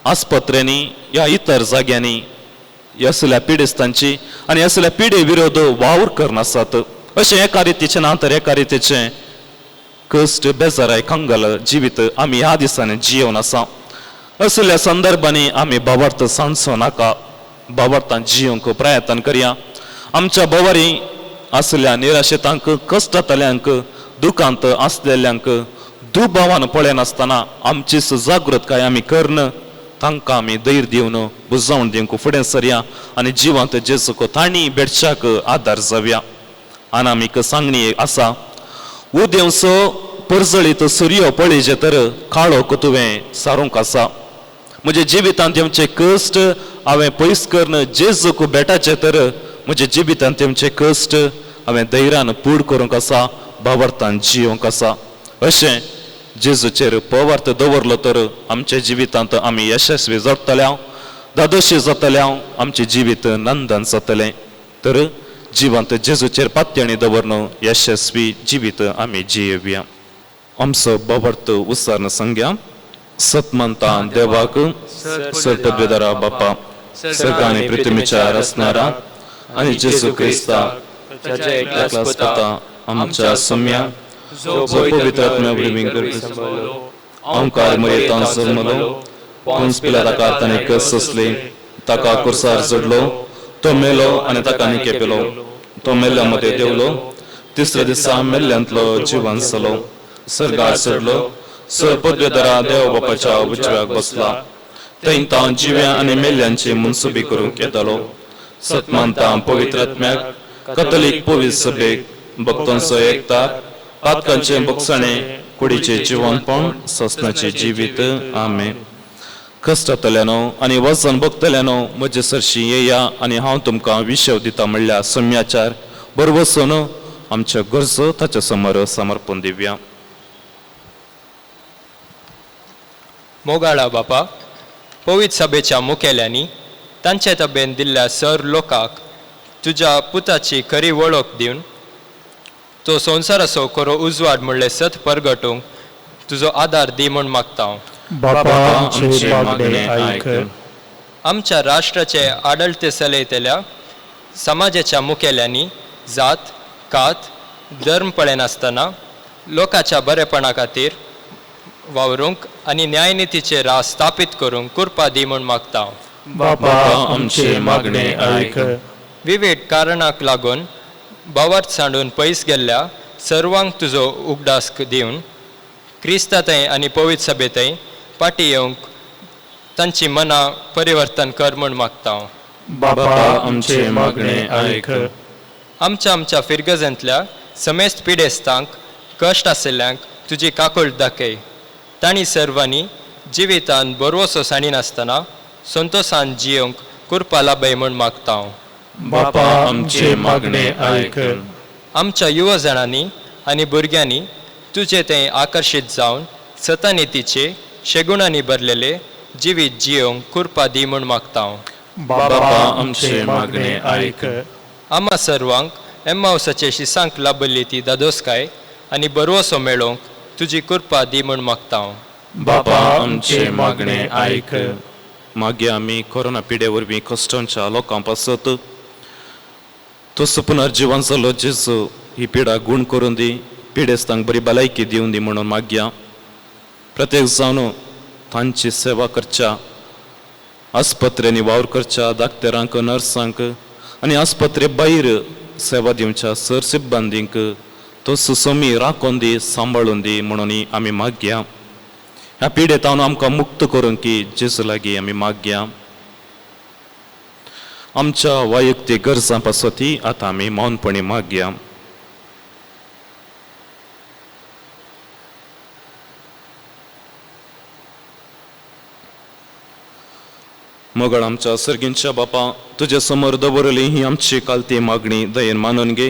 [SPEAKER 2] आस्पत्र्यांनी या इतर जाग्यांनी असल्या पिडेस्तांची आनी असल्या पिडे विरोध वावर करनासात. अशें एका रितीचें ना तर एका रितीचें कश्ट बेजाराय कंगाल जिवीत आमी ह्या दिसांनी जियोवन आसा. असल्या संदर्भांनी आमी भावार्थ सांजचो नाका, भावार्थान जियोवंक प्रयत्न करया. आमच्या भोवारी आसल्या निराशेतांक, कश्टांतल्यांक, दुखांत आसलेल्यांक दुबावान पळयनासतना आमची जागृतकाय आमी करून तांकां आमी धैर्य दिवन बुजावन दिवंक फुडें सरया आनी जिवांत जेजूक तांणी भेटच्याक आदार जावया. आनी आमीक सांगणी आसा, उदेवसो परजळीत सुर्यो पळयजे तर काळोख तुवें सारूंक आसा. म्हज्या जिवितांत येवचे कश्ट हांवें पयस करून जेजूक भेटाचें तर म्हज्या जिवितांत येवचे कश्ट हांवें धैर्यान पूड करूंक आसा, भावार्थान जियोवंक आसा. अशें जेजूचेर पवार्थ दवरलो तर आमच्या जिवितांत आमी यशस्वी जातले, धादोशी जातले, आमचें जिवीत नंदन जातलें. तर जिवांत जेजूचेर पात्याणी दवरून यशस्वी जिवीत आमी जियेवया. आमचो भावार्थ उच्चारण सांगया. सतमंता देवाक सरपदवेदारा बापा सर्ग आनी पृथ्वीच्या रचणारा आनी जेजू क्रिस्ता आमच्या सम्या जो पवित्र आत्म्या वरवीं गर्भेंत ओंकार मरेतान जल्मलो, पोन्स पिलाताकार ताणें कश्ट सोंसले, ताका कुर्सार चडलो, तो मेलो आनी ताका निकेपेलो, तो मेल्ल्या मदें देंवलो, तिसऱ्या दिसा मेल्ल्यांतलो जिवन जालो, सर्गार चडलो, सर पदवेदारा देव बापाच्या उजव्याक बसला, थंय तां जिव्या आनी मेल्ल्यांची मनसुबी करूंक येतालो. सतमानता पवित्र आत्म्याक, कथोलीक पवित्र सभेक, भक्तांचो एकता, पातकांचें भोगसणें, कुडीचें जिवनपण, सोसनाचें जिवीत. आमेन. कश्टांतल्यानो आनी वजन भोगतल्यानो म्हजे सरशी येया आनी हांव तुमकां विशव दिता म्हणल्यार सम्याचार बरवसून आमच्यो गरजो ताच्या समोर समर्पण दिवया.
[SPEAKER 4] मोगाळा बापा, पवित्र सभेच्या मुखेल्यांनी तांचे तबेन दिल्ल्या सर लोकांक तुज्या पुताची खरी वळख दिवन तो संवसाराचो खरो उजवाड म्हणलें सत परगटूंक तुजो आदार दी म्हूण मागता हांव.
[SPEAKER 6] बापा आमचें मागणें आयक.
[SPEAKER 4] आमच्या राष्ट्राचे आडळते चलयतल्या समाजाच्या मुखेल्यांनी जात कात धर्म पळयनासतना लोकांच्या बरेपणा खातीर वावरूंक आनी न्यायनितीचे रास स्थापीत करूंक कृपा दी म्हूण मागता हांव.
[SPEAKER 6] बापा आमचें मागणें आयक.
[SPEAKER 4] विविध कारणाक लागून भावार्थ सांडून पयस गेल्ल्या सर्वांक तुजो उगडास दिवन क्रिस्ता थंय आनी पवित्र सभे थंय फाटीं येवंक तांची मनां परिवर्तन कर म्हूण मागता हांव.
[SPEAKER 6] बापा आमचें मागणें आयक.
[SPEAKER 4] आमच्या आमच्या फिरगजांतल्या समेस्त पिडेस्तांक कश्ट आशिल्ल्यांक तुजी काकूळट दाखय. तांणी सर्वांनी जिवितान बरवसो सांडिनासतना संतोसान जियोवंक कृपा लाभय म्हूण मागता हांव.
[SPEAKER 6] बापा आमचें मागणें आयक.
[SPEAKER 4] आमच्या युवा जाणांनी आनी भुरग्यांनी तुजे थंय आकर्शीत जावन सतानितीचे शेगुणांनी भरलेले जिवीत जियोवंक कृपा दी म्हूण मागता हांव.
[SPEAKER 6] बापा आमचें मागणें आयक.
[SPEAKER 4] आमा सर्वांक एम्मावसाचे शिसांक लाभल्ली ती दादोसकाय आनी बरवसो मेळोवंक तुजी कृपा दी म्हूण मागता हांव.
[SPEAKER 6] बापा आमचें मागणें आयक.
[SPEAKER 2] मागीर आमी कोरोना पिडे वरवीं कश्टांच्या लोकां पासत तसो पुनर्जिवन जालो जेजू ही पिडा गूण करून दी, पिडेस्तांक बरी भलायकी दिवन दी म्हणून मागया. प्रत्येक जावन तांची सेवा करच्या, आस्पत्र्यांनी वावर करच्या दाक्तरांक, नर्सांक आनी आस्पत्रे भायर सेवा दिवच्या सर सिब्बंदींक तसो सोमी राखोन दी, सांबाळून दी म्हणून आमी मागया. ह्या पिडेतावन आमकां मुक्त करूंक की जेजू लागीं आमी मागया. आमच्या वैयक्तीक गरजां पासती आतां आमी मौनपणी मागया. मगळ आमच्या सर्गींच्या बापा, तुजे समोर दवरली ही आमची कालती मागणी दयेन मानून घे.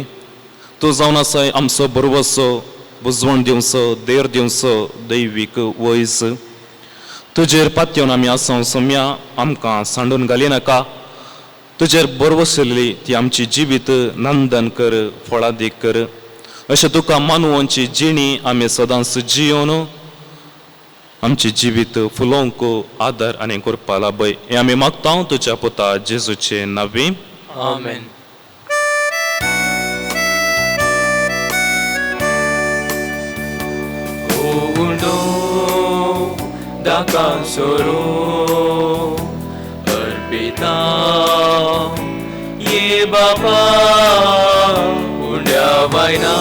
[SPEAKER 2] तूं जावन आसाय आमचो बरवसो, बुजवण दिवचो, देर दिवचो दैवीक वयज. तुजेर पातयेवन आमी आसां सोम्या, आमकां सांडून घाली नाका. तुजेर बरवसली ती आमची जिवीत नंदन कर, फळादीक कर. अशें तुका मानवांची जिणी आमी सदांच जियोन आमची जिवीत फुलोवंक आदार आनी करपा लाभय. हें आमी मागता तुज्या पुता जेजूचे नांवी,
[SPEAKER 4] आमेन.
[SPEAKER 5] उंडो दाका सोरो अर्पिता ये बाबा, उंड्या वायना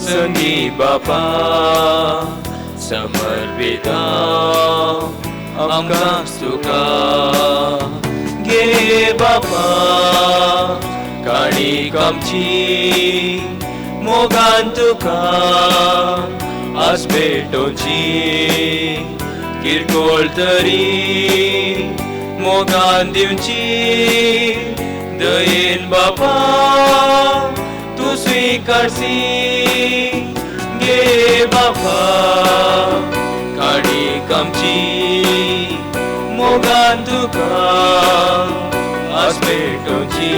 [SPEAKER 5] संगी बाबा समर्पिता आमकां तुका. गे बाबा काणीक आमची मोगान तुका आज भेटोवची, किरकोळ तरी मोगान दिवची, दयेन बाबा तूं स्विकारसी. गे बाबा काणीक आमची मोगान तुका आज भेटोवची,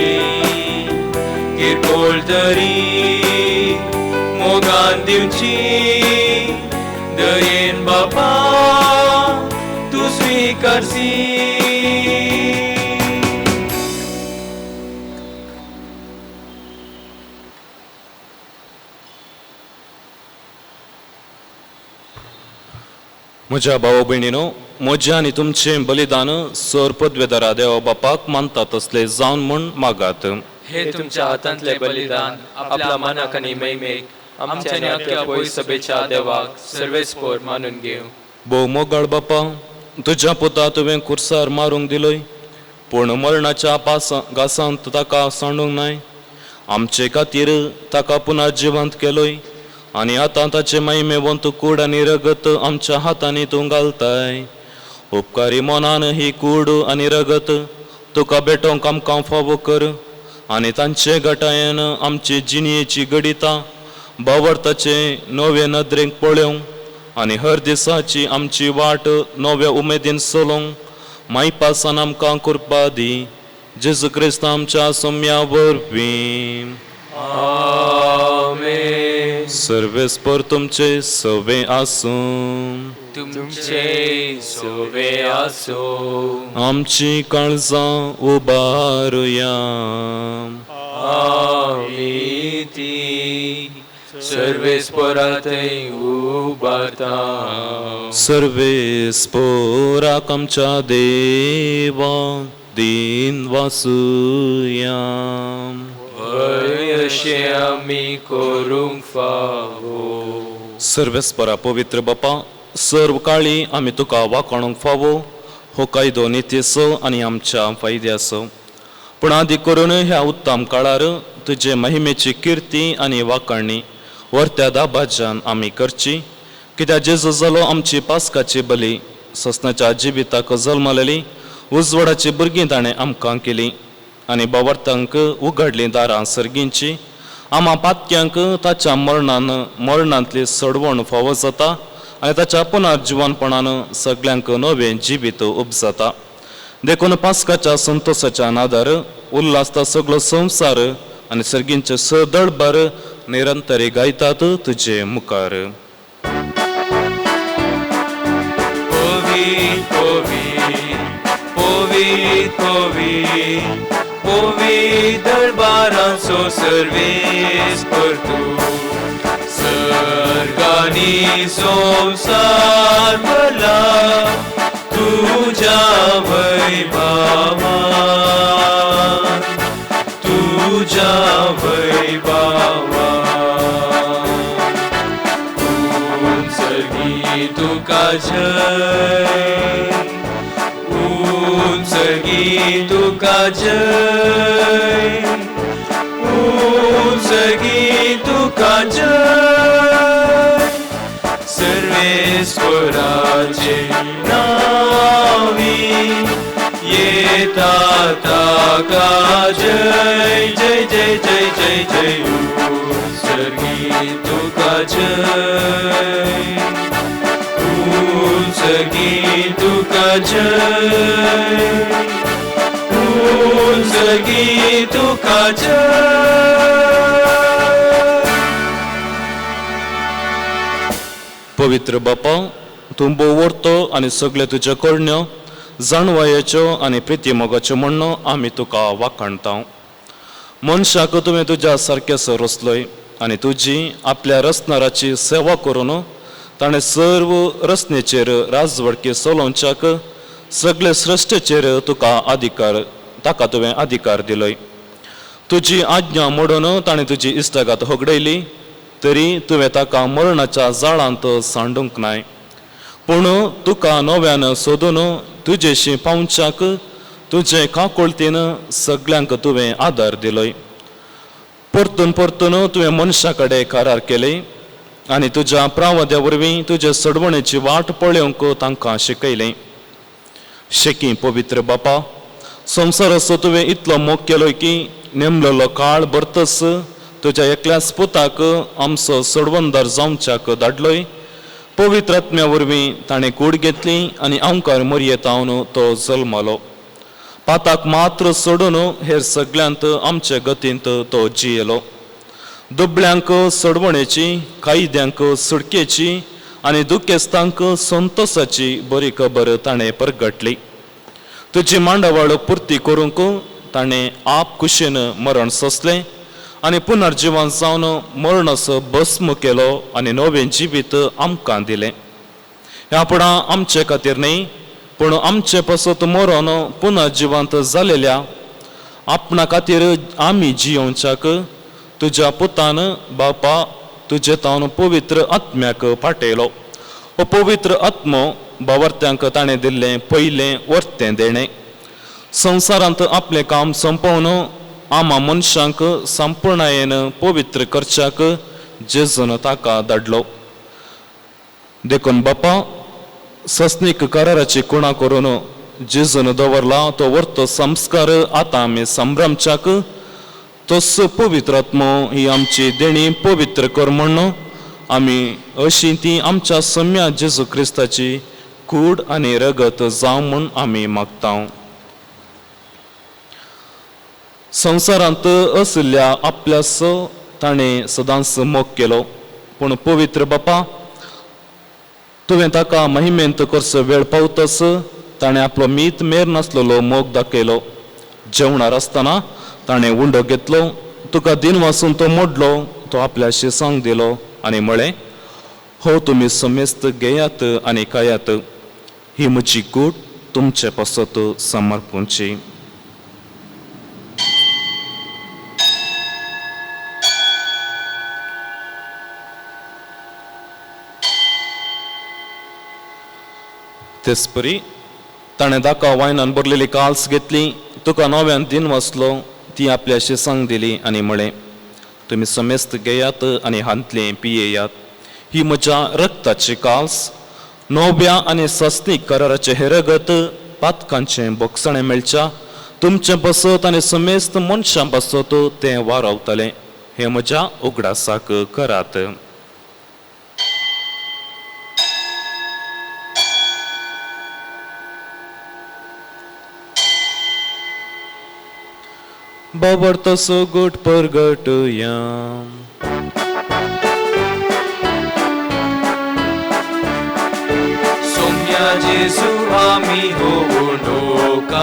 [SPEAKER 5] किरकोळ तरी मोगान दिवची, दयेन बाबा तूं स्विकारसी.
[SPEAKER 2] म्हज्या भाव भयणीनो, म्हजें आनी तुमचें बलिदान सर पदवेदारा देवा बापाक मानता तसलें जावन म्हूण मागात.
[SPEAKER 4] हे तुमच्या हातांतले बलिदान आपल्या मनाक आनी महिमेक आमच्या आनी अख्ख्या पयस सभेच्या देवाक सर्वेस्पोर मानून घेवं.
[SPEAKER 2] भोव मोगाळ बापा, तुज्या पुता तुवें कुर्सार मारूंक दिलोय, पूण मरणाच्या पासा घासांत ताका सांडूंक नाय. आमचे खातीर ताका पुनः जिवंत केलोय आनी आतां ताचे महिमेवंत कूड आनी रगत आमच्या हातांनी तूं घालताय. उपकारी मनान ही कूड आनी रगत तुका भेटोवंक आमकां फावो कर आनी तांचे गटायेन आमचे जिणयेची घडितां बावरताचे नवे नदरेक पळोवंक आनी हर दिसाची आमची वाट नव्या उमेदीन चलोवंक मायपासान आमकां कृपा दी. जेजू क्रिस्त आमच्या सोम्या वरवीं.
[SPEAKER 5] आमेन.
[SPEAKER 2] सर्वेस्पर तुमचे सवे आसूं.
[SPEAKER 5] तुमचे सवे आसूं.
[SPEAKER 2] आमची काळजां उबारुया.
[SPEAKER 5] आमी ती सर्वेस्परातय उबारता.
[SPEAKER 2] सर्वेस्पराक आमच्या देवा दीन वासुया.
[SPEAKER 5] अशें आमी करूंक फावो.
[SPEAKER 2] सर्वेस्परा पवित्र बापा, सर्व काळी आमी तुका वाकोणूंक फावो हो कायदो नितीचो आनी आमच्या फायद्याचो. पूण आदी करून ह्या उत्तम काळार तुजे महिमेची किर्ती आनी वाकणी वर्त्या दाबाज्यान आमी करची. कित्याक जेजू जालो आमची पास्काची बली, ससनाच्या जिविताक जल्मलेली उजवाडाची भुरगीं ताणें आमकां केली आनी बावर्तांक उगडलीं दारां सर्गींची. आमा पातक्यांक ताच्या मरणान मरणांतली सडवण फावो जाता आनी ताच्या पुनर्जिवनपणान सगल्यांक नवें जिवीत उपजाता. देखून पास्काच्या संतोसाच्या नादार उल्हासता सगळो संवसार आनी सर्गींचे सदळभर निरंतरी गायतात तुजे मुखार.
[SPEAKER 5] पवित्र पवित्र पवित्र पवित्र पवित्र दरबारांचो सर्वेस्पर तूं, सर्गांनी संवसार भरला तुज्या वैभवान, तुज्या वैभवान. जय, उंचगी तुका जय, उंचगी तुका जय, सर्वेस्वराचे नावी येता ताका जय जय जय जय जय जय, उंचगी तुका जय, उंचगी तुका जय, उंचगी तुका जय।
[SPEAKER 2] पवित्र बापा, तूं भोव आनी सगळे तुज्यो करण्यो जाणवायेच्यो आनी प्रिती मोगाच्यो म्हणून आमी तुका वाखाणता। मनशाक तुवें तुज्या सारकेसो रचलोय आनी तुजी आपल्या रचणाराची सेवा करून ताणें सर्व रचनेचेर राजवडकी चलोवच्याक सगळे सृश्टेचेर तुका अधिकार ताका तुवें अधिकार दिलोय। तुजी आज्ञा मोडून ताणें तुजी इश्टागात होगडयली तरी तुवें ताका मरणाच्या जाळांत सांडूंक नाय, पूण तुका नव्यान सोदून तुजेशी पावच्याक तुजे काकुळतीन सगल्यांक तुवें आदार दिलोय। परतून परतून तुवें मनशा कडेन करार केले आनी तुज्या प्रावद्या वरवीं तुजे सोडवणेची वाट पळोवंक तांकां शिकयलें। शेकी पवित्र बापा, संवसाराचो तुवें इतलो मोग केलो की नेमलेलो काळ भरतच तुज्या एकल्याच पुताक आमचो सोडवणदार जावच्याक धाडलोय। पवित्र आत्म्या वरवीं ताणें कूड घेतली आनी आमकार मरयेतावन तो जल्मलो। पाताक मात्र सोडून हेर सगल्यांत आमचे गतींत तो जियेलो। दुबळ्यांक सोडवणेची, कायद्यांक सुटकेची आनी दुखेस्तांक संतोसाची बरी खबर ताणें परगटली। तुजी मांडावळ पुर्ती करूंक ताणें आप कुशीन मरण सोंसलें आनी पुनर्जिवन जावन मरणाचो भस्म केलो आनी नवें जिवीत आमकां दिलें। ह्या पणां आमचे खातीर न्हय, पूण आमचे पासत मरोन पुनर्जिवंत जालेल्या आपणा खातीर आमी जियोवच्याक तुज्या पुतान बापा तुजे तावन पवित्र आत्म्याक पाटयलो। हो पवित्र आत्मो बावर्त्यांक ताणें दिल्लें पयलें वर्तें देणें। संवसारांत आपलें काम सोंपोवन आमा मनशांक संपूर्णायेन पवित्र करच्याक जेजून ताका धाडलो। देखून बापा, सस्नीक कराराची कुणा करून जेजून दवरला तो वर्तो संस्कार आतां आमी संभ्रमच्याक तोच पवित्र आत्मो ही आमची देणी पवित्र कर म्हूण आमी अशी ती आमच्या सम्या जेजू क्रिस्ताची कूड आनी रगत जावं म्हूण आमी मागता। संवसारांत आशिल्ल्या आपल्याचो ताणें सदांच मोग केलो, पूण पवित्र बापा तुवें ताका महिमेंत करचो वेळ पावतच ताणें आपलो मीत मेर नासलेलो मोग दाखयलो। जेवणार आसतना ताणें उंडो घेतलो, तुका दिन वासून तो मोडलो, तो आपल्या शिसांक दिलो आनी म्हळें, हो तुमी समेस्त घेयात आनी खायात, ही म्हजी कूड तुमचे पासत समर्पूंची। तेचपरी ताणें दाका वायनान भरलेली काल्स घेतली, तुका नव्यान दिन वाचलो, ती आपल्या शिसांक दिली आनी म्हळें, तुमी समेस्त घेयात आनी हांतलें पियेयात, ही म्हज्या रक्ताची काल्स, नव्या आनी सस्नीक कराराचें हें रगत पातकांचें बोगसणें मेळच्या तुमचें बसत आनी समेस्त मनशां बसत तें वारावतलें, हें म्हज्या उगडासाक करात। बाबर तसो गोट परगटया।
[SPEAKER 5] सोम्या जेजू आमी होवणोकाता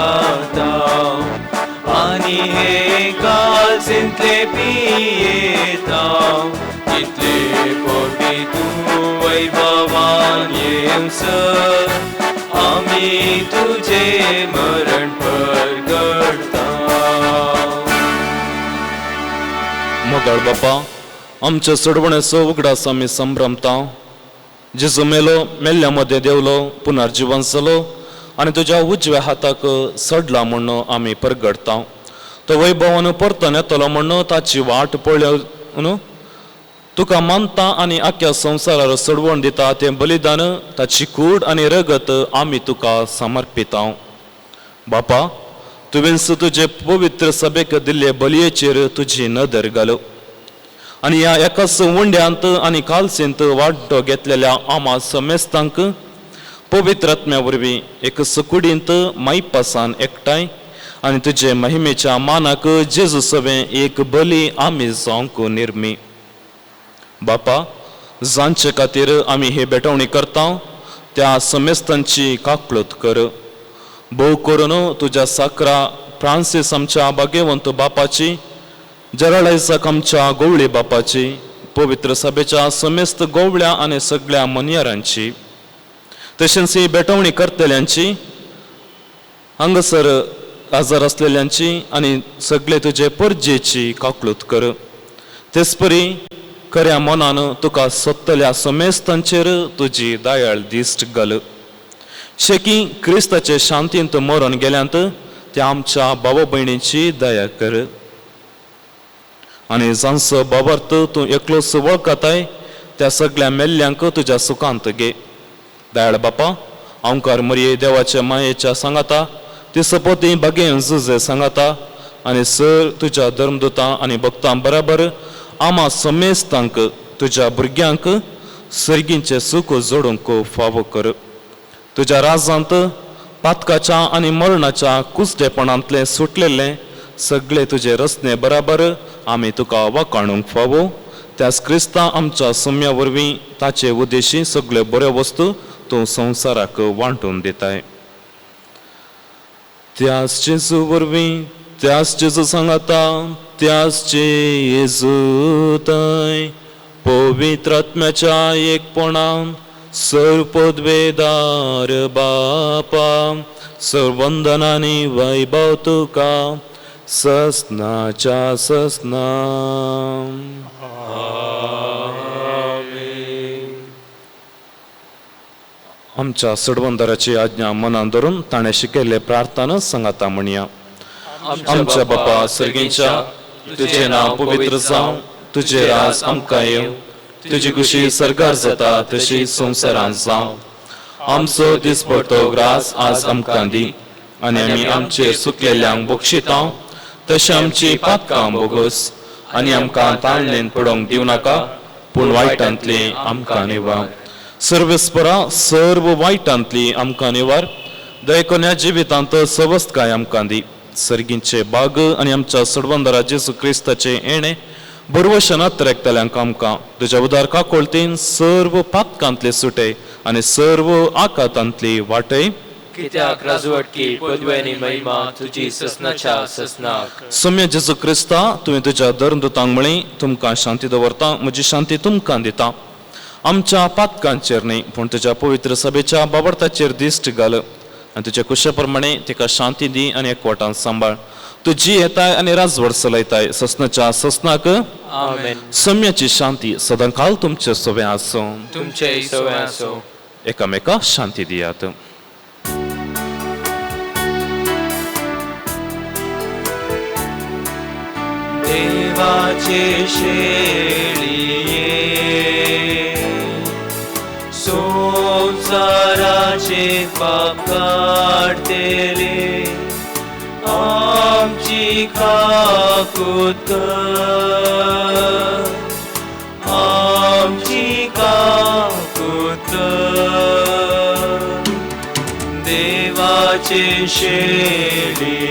[SPEAKER 5] आनी हे काळजेंतले पियेता, इतले फावटी तूं वैभवान येवसर आमी तुजें मरण परगटता।
[SPEAKER 2] मोगाळ बापा, आमच्या सोडवण्याचो उगडास आमी संभ्रमता। जेजू मेलो, मेल्ल्या मदें देवलो, पुनर्जिवन जालो आनी तुज्या उजव्या हाताक सडला म्हूण आमी परगडता. तो वैभवान परतून येतलो म्हूण ताची वाट पळोवन तुका मानता आनी आख्या संवसारार सोडवण दिता तें बलिदान, ताची कूड आनी रगत आमी तुका समर्पिता. बापा, तुवेंच तुजे पवित्र सभेक दिल्ले बलयेचेर तुजी नदर घालो आनी ह्या एकाच उंड्यांत आनी कालसेंत वांटो घेतलेल्या आमा समेस्तांक पवित्र आत्म्या वरवीं एक सुकुडींत मायपासान एकठांय आनी तुजे महिमेच्या मानाक जेजू सवें एक बली आमी जावंक निर्मी. बापा, जांचे खातीर आमी ही भेटवणी करता त्या समेस्तांची काकळूत कर. भोव करून तुज्या साकरा फ्रांसीस आमच्या भाग्यवंत बापाची, जराळायसाक आमच्या गोवळी बापाची, पवित्र सभेच्या समेस्त गोवळ्या आनी सगळ्या मनयारांची, तशेंच ही भेटवणी करतल्यांची, हांगासर आजार आसलेल्यांची आनी सगळे तुजे परजेची काकळूत कर. तेचपरी खऱ्या मनान तुका सोदतल्या समेस्तांचेर तुजी दयाळ दिश्ट घाल. शेकी क्रिस्ताचे शांतींत मरण गेल्यांत त्या आमच्या बाबा भयणीची दया कर आनी जांचो बाबार्थ तूं एकलोच वळखताय त्या सगळ्या मेल्ल्यांक तुज्या सुखांत घे. दयाळ बापा, आमकार मरये देवाच्या मायेच्या सांगाता, ती सपोती बागेन जुजे सांगाता आनी सर तुज्या धर्मदुतां आनी भक्तां बराबर आमा समेस्तांक तुज्या भुरग्यांक सर्गींचें सूख जोडूंक फावो कर. तुज्या राजांत पातकाच्या आनी मरणाच्या कुसडेपणांतलें सुटलेलें सगळे तुजे रचने बराबर आमी तुका वाखाणूंक फावो. त्याच क्रिस्ता आमच्या सम्या वरवीं ताचे उद्देशी सगळ्यो बऱ्यो वस्तू तूं संवसाराक वांटून दिताय. त्याच जेजू वरवीं, त्याच जेजू सांगाता, त्याच जेजू थंय पवित्र आत्म्याच्या एकपणान सर्व पदवेदार बापा, सर्वंदनानी वैभव तुका ससनाच्या ससना. आमच्या सडवंदराची आज्ञा मनान धरून ताणें शिकयल्ले प्रार्थना सांगाता म्हणया. आमच्या बापा सर्गींच्या, तुजें नांव पवित्र जावं, तुजें राज आमकां येवं, तुजी खुशी सर्गार जाता तशी संवसारांत जावं. आमचो दिसपडतो ग्रास आज आमकां दी आनी आमी आमचेर सुकलेल्यांक बक्षिता तशें आमची पातकां बोगस आनी आमकां ताळणेन पडोवंक दिवं नाका, पूण वायटांतली आमकां निवार. सर्वेस्परा सर्व वायटांतली आमकां निवार. दयकोन्या जिवितांत सवस्तकाय आमकां दी. सर्गींचे बाग आनी आमच्या सडवंदरा जेजू क्रिस्ताचे येणें बरवशनात रेखतल्यांक आमकां तुज्या उदार काकोळतीन सर्व पातकांतले सुटे आनी सर्व आकातांतली वाटय.
[SPEAKER 5] कित्याक राजवटकी पदवी आनी महिमा तुजी ससनाच्या ससनाक.
[SPEAKER 2] सम्य जेजू क्रिस्ता, तुवें तुज्या धर्मदुतांक म्हळें, तुमकां शांती दवरता, म्हजी शांती तुमकां दिता. आमच्या पातकांचेर न्हय पूण तुज्या पवित्र सभेच्या बाबर्ताचेर दिश्ट घाल आनी तुज्या कुशा प्रमाणे तिका शांती दी आनी एकवटान सांबाळ. तूं जी येताय आनी राजवट चलयताय ससनाच्या ससनाक.
[SPEAKER 5] आमेन.
[SPEAKER 2] सम्याची शांती सदांकाल तुमचे सवे आसूं.
[SPEAKER 5] तुमचे सवे आसूं.
[SPEAKER 2] एकामेका शांती दियात.
[SPEAKER 5] देवाचे शेळये संवसाराचे पाप काडटले, आमची काकूत कर, आमची काकूत कर. देवाचे शेळये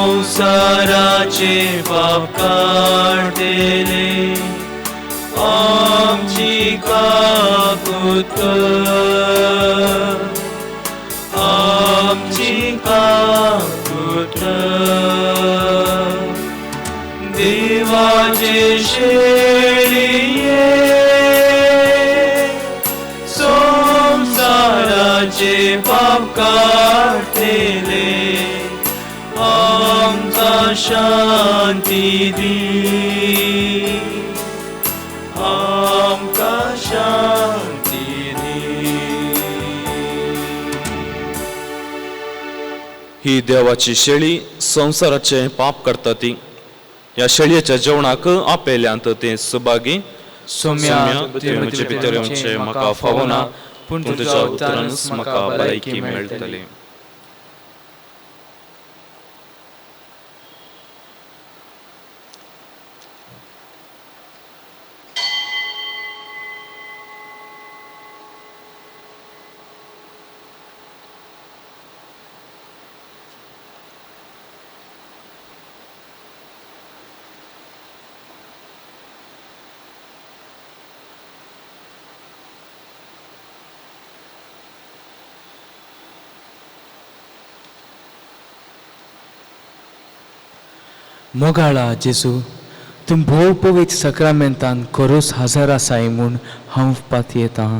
[SPEAKER 5] संवसाराचे पाप काडटले, आमची काकूत कर, आमची काकूत कर. देवाचे शेळये संवसाराचे पाप काडटले, आमकां शांती दी,
[SPEAKER 2] ही देवाची शेळी संवसाराचें पाप करता ती. ह्या शेळयेच्या जेवणाक आपयल्यांत तें सुभागी.
[SPEAKER 3] सोम्या,
[SPEAKER 2] तुवें म्हजे भितर येवचें म्हाका फावना, पूण तुज्या उतरानच म्हाका भलायकी मेळटली.
[SPEAKER 3] मोगाळा जेजू, तूं भोव पवित्र साक्रामेंतान खरोच हजर आसाय म्हूण हांव पातयेतां.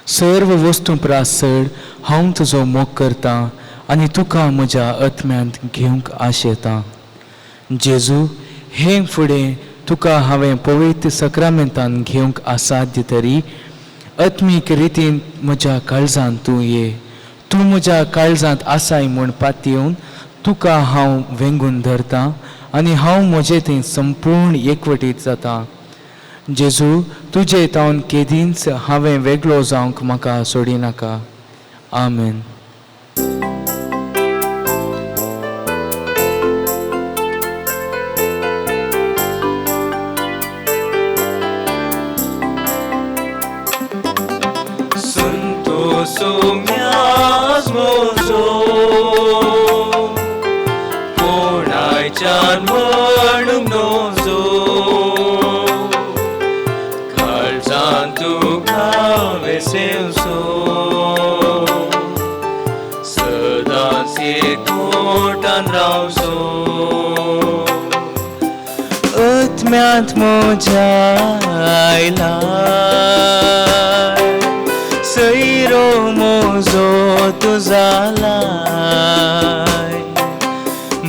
[SPEAKER 3] सर्व वस्तूं प्रास चड हांव तुजो मोग करतां आनी तुका म्हज्या आत्म्यांत घेवंक आशेतां. जेजू, हे फुडें तुका हांवें पवित्र साक्रामेंतान घेवंक असाध्य तरी आत्मीक रितीन म्हज्या काळजांत तूं ये. तूं म्हज्या काळजांत आसाय म्हूण पातयेवन तुका हांव वेंगून धरतां आनी हांव म्हजें थंय संपूर्ण एकवटीत जाता. जेजू, तुजे तावन केदींच हांवें वेगळो जावंक म्हाका सोडिनाका. आमेन. आत्म्यांत म्हज्या आयला सैरो म्हजो तूं जालाय,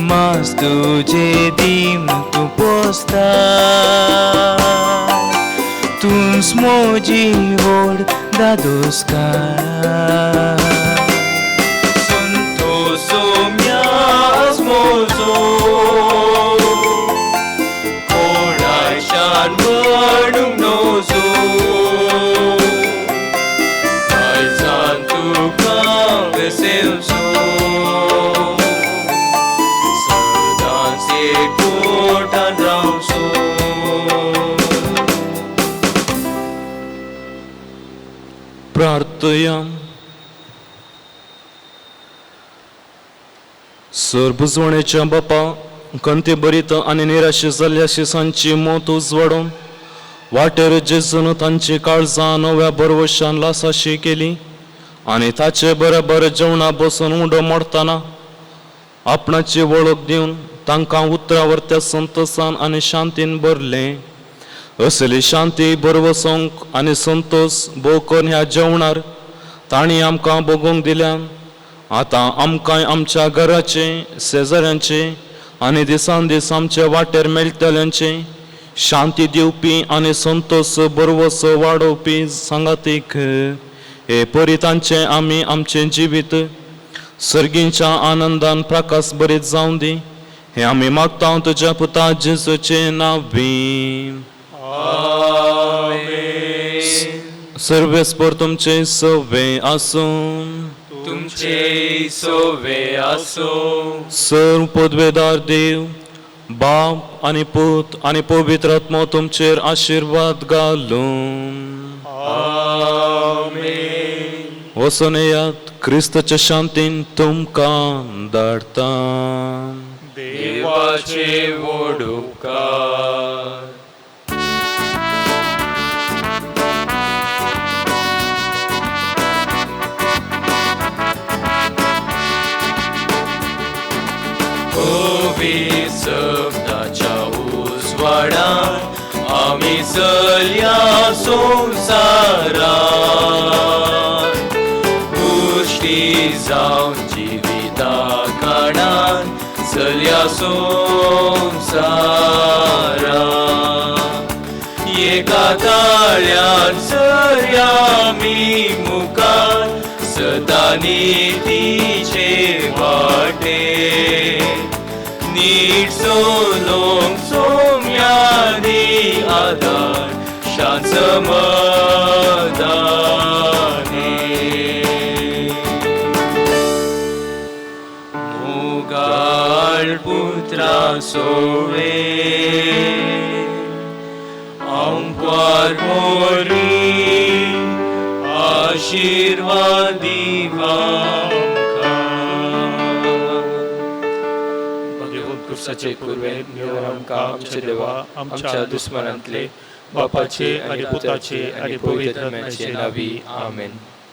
[SPEAKER 3] मास तुजे दीम तूं पोसता, तूंच म्हजी व्हड दादोसकार.
[SPEAKER 5] संतोसो म्यास म्हजो कोणायच्यान म्हणूंक नजो, काळजान तुका वेसेवचो, सदांच एकवटान रावचो.
[SPEAKER 2] प्रार्थया. सरबुजवणेच्या बापा, कंते भरीत आनी निराशे जाल्ल्या शिसांची मोत उजवाडून वाटेर जेजून तांची काळजां नव्या भरवशान लासाशी केली आनी ताचे बरोबर जेवणा बसून उंडो मोडटना आपणाची वळख दिवन तांकां उतरां वरत्या संतोसान आनी शांतीन भरलें. असली शांती भरवसोंक आनी संतोस भोव करून ह्या जेवणार तांणी आमकां भोगोवंक दिल्या. आतां आमकां आमच्या घराचे, शेजाऱ्यांचे आनी दिसान दीस आमचे वाटेर मेळटल्यांचे शांती दिवपी आनी संतोस भरवसो वाडोवपी सांगातीक हे परी तांचें आमी आमचें जिवीत सर्गींच्या आनंदान प्रकाश बरीत जावं दी. हें आमी मागता तुज्या पुता जेजूचें नांवी. सर्वेस्पर तुमचें सवे आसूं.
[SPEAKER 5] तुमचे सोवे आसूं.
[SPEAKER 2] सर्व पदवेदार देव बाप आनी पूत आनी पवित्र आत्मो तुमचेर आशिर्वाद घालूं.
[SPEAKER 5] आमेन.
[SPEAKER 2] वचून येयात, क्रिस्ताच्या शांतीन तुमकां धाडटा.
[SPEAKER 5] देवाचे व्हड उपकार. शब्दाच्या उजवाडान आमी चलया संवसारान, पुश्टी जावन जिविता कारणान चलया संवसारान. एका ताळ्यान सरया आमी मुखार, सदां नितीचे वाटे नीट चलोवंक सोम्यानी आदार शांत समाधानी. मोगाळ पुत्रा सोवे आंकवार मोरी आशीर्वाद दिवा.
[SPEAKER 4] क्रुसाचे कुर्वे मिळोवन आमकां आमचे देवा आमच्या दुस्मनांतले बापाचे आनी पुताचे आनी पवित्र आत्म्याचे नावी आमेन.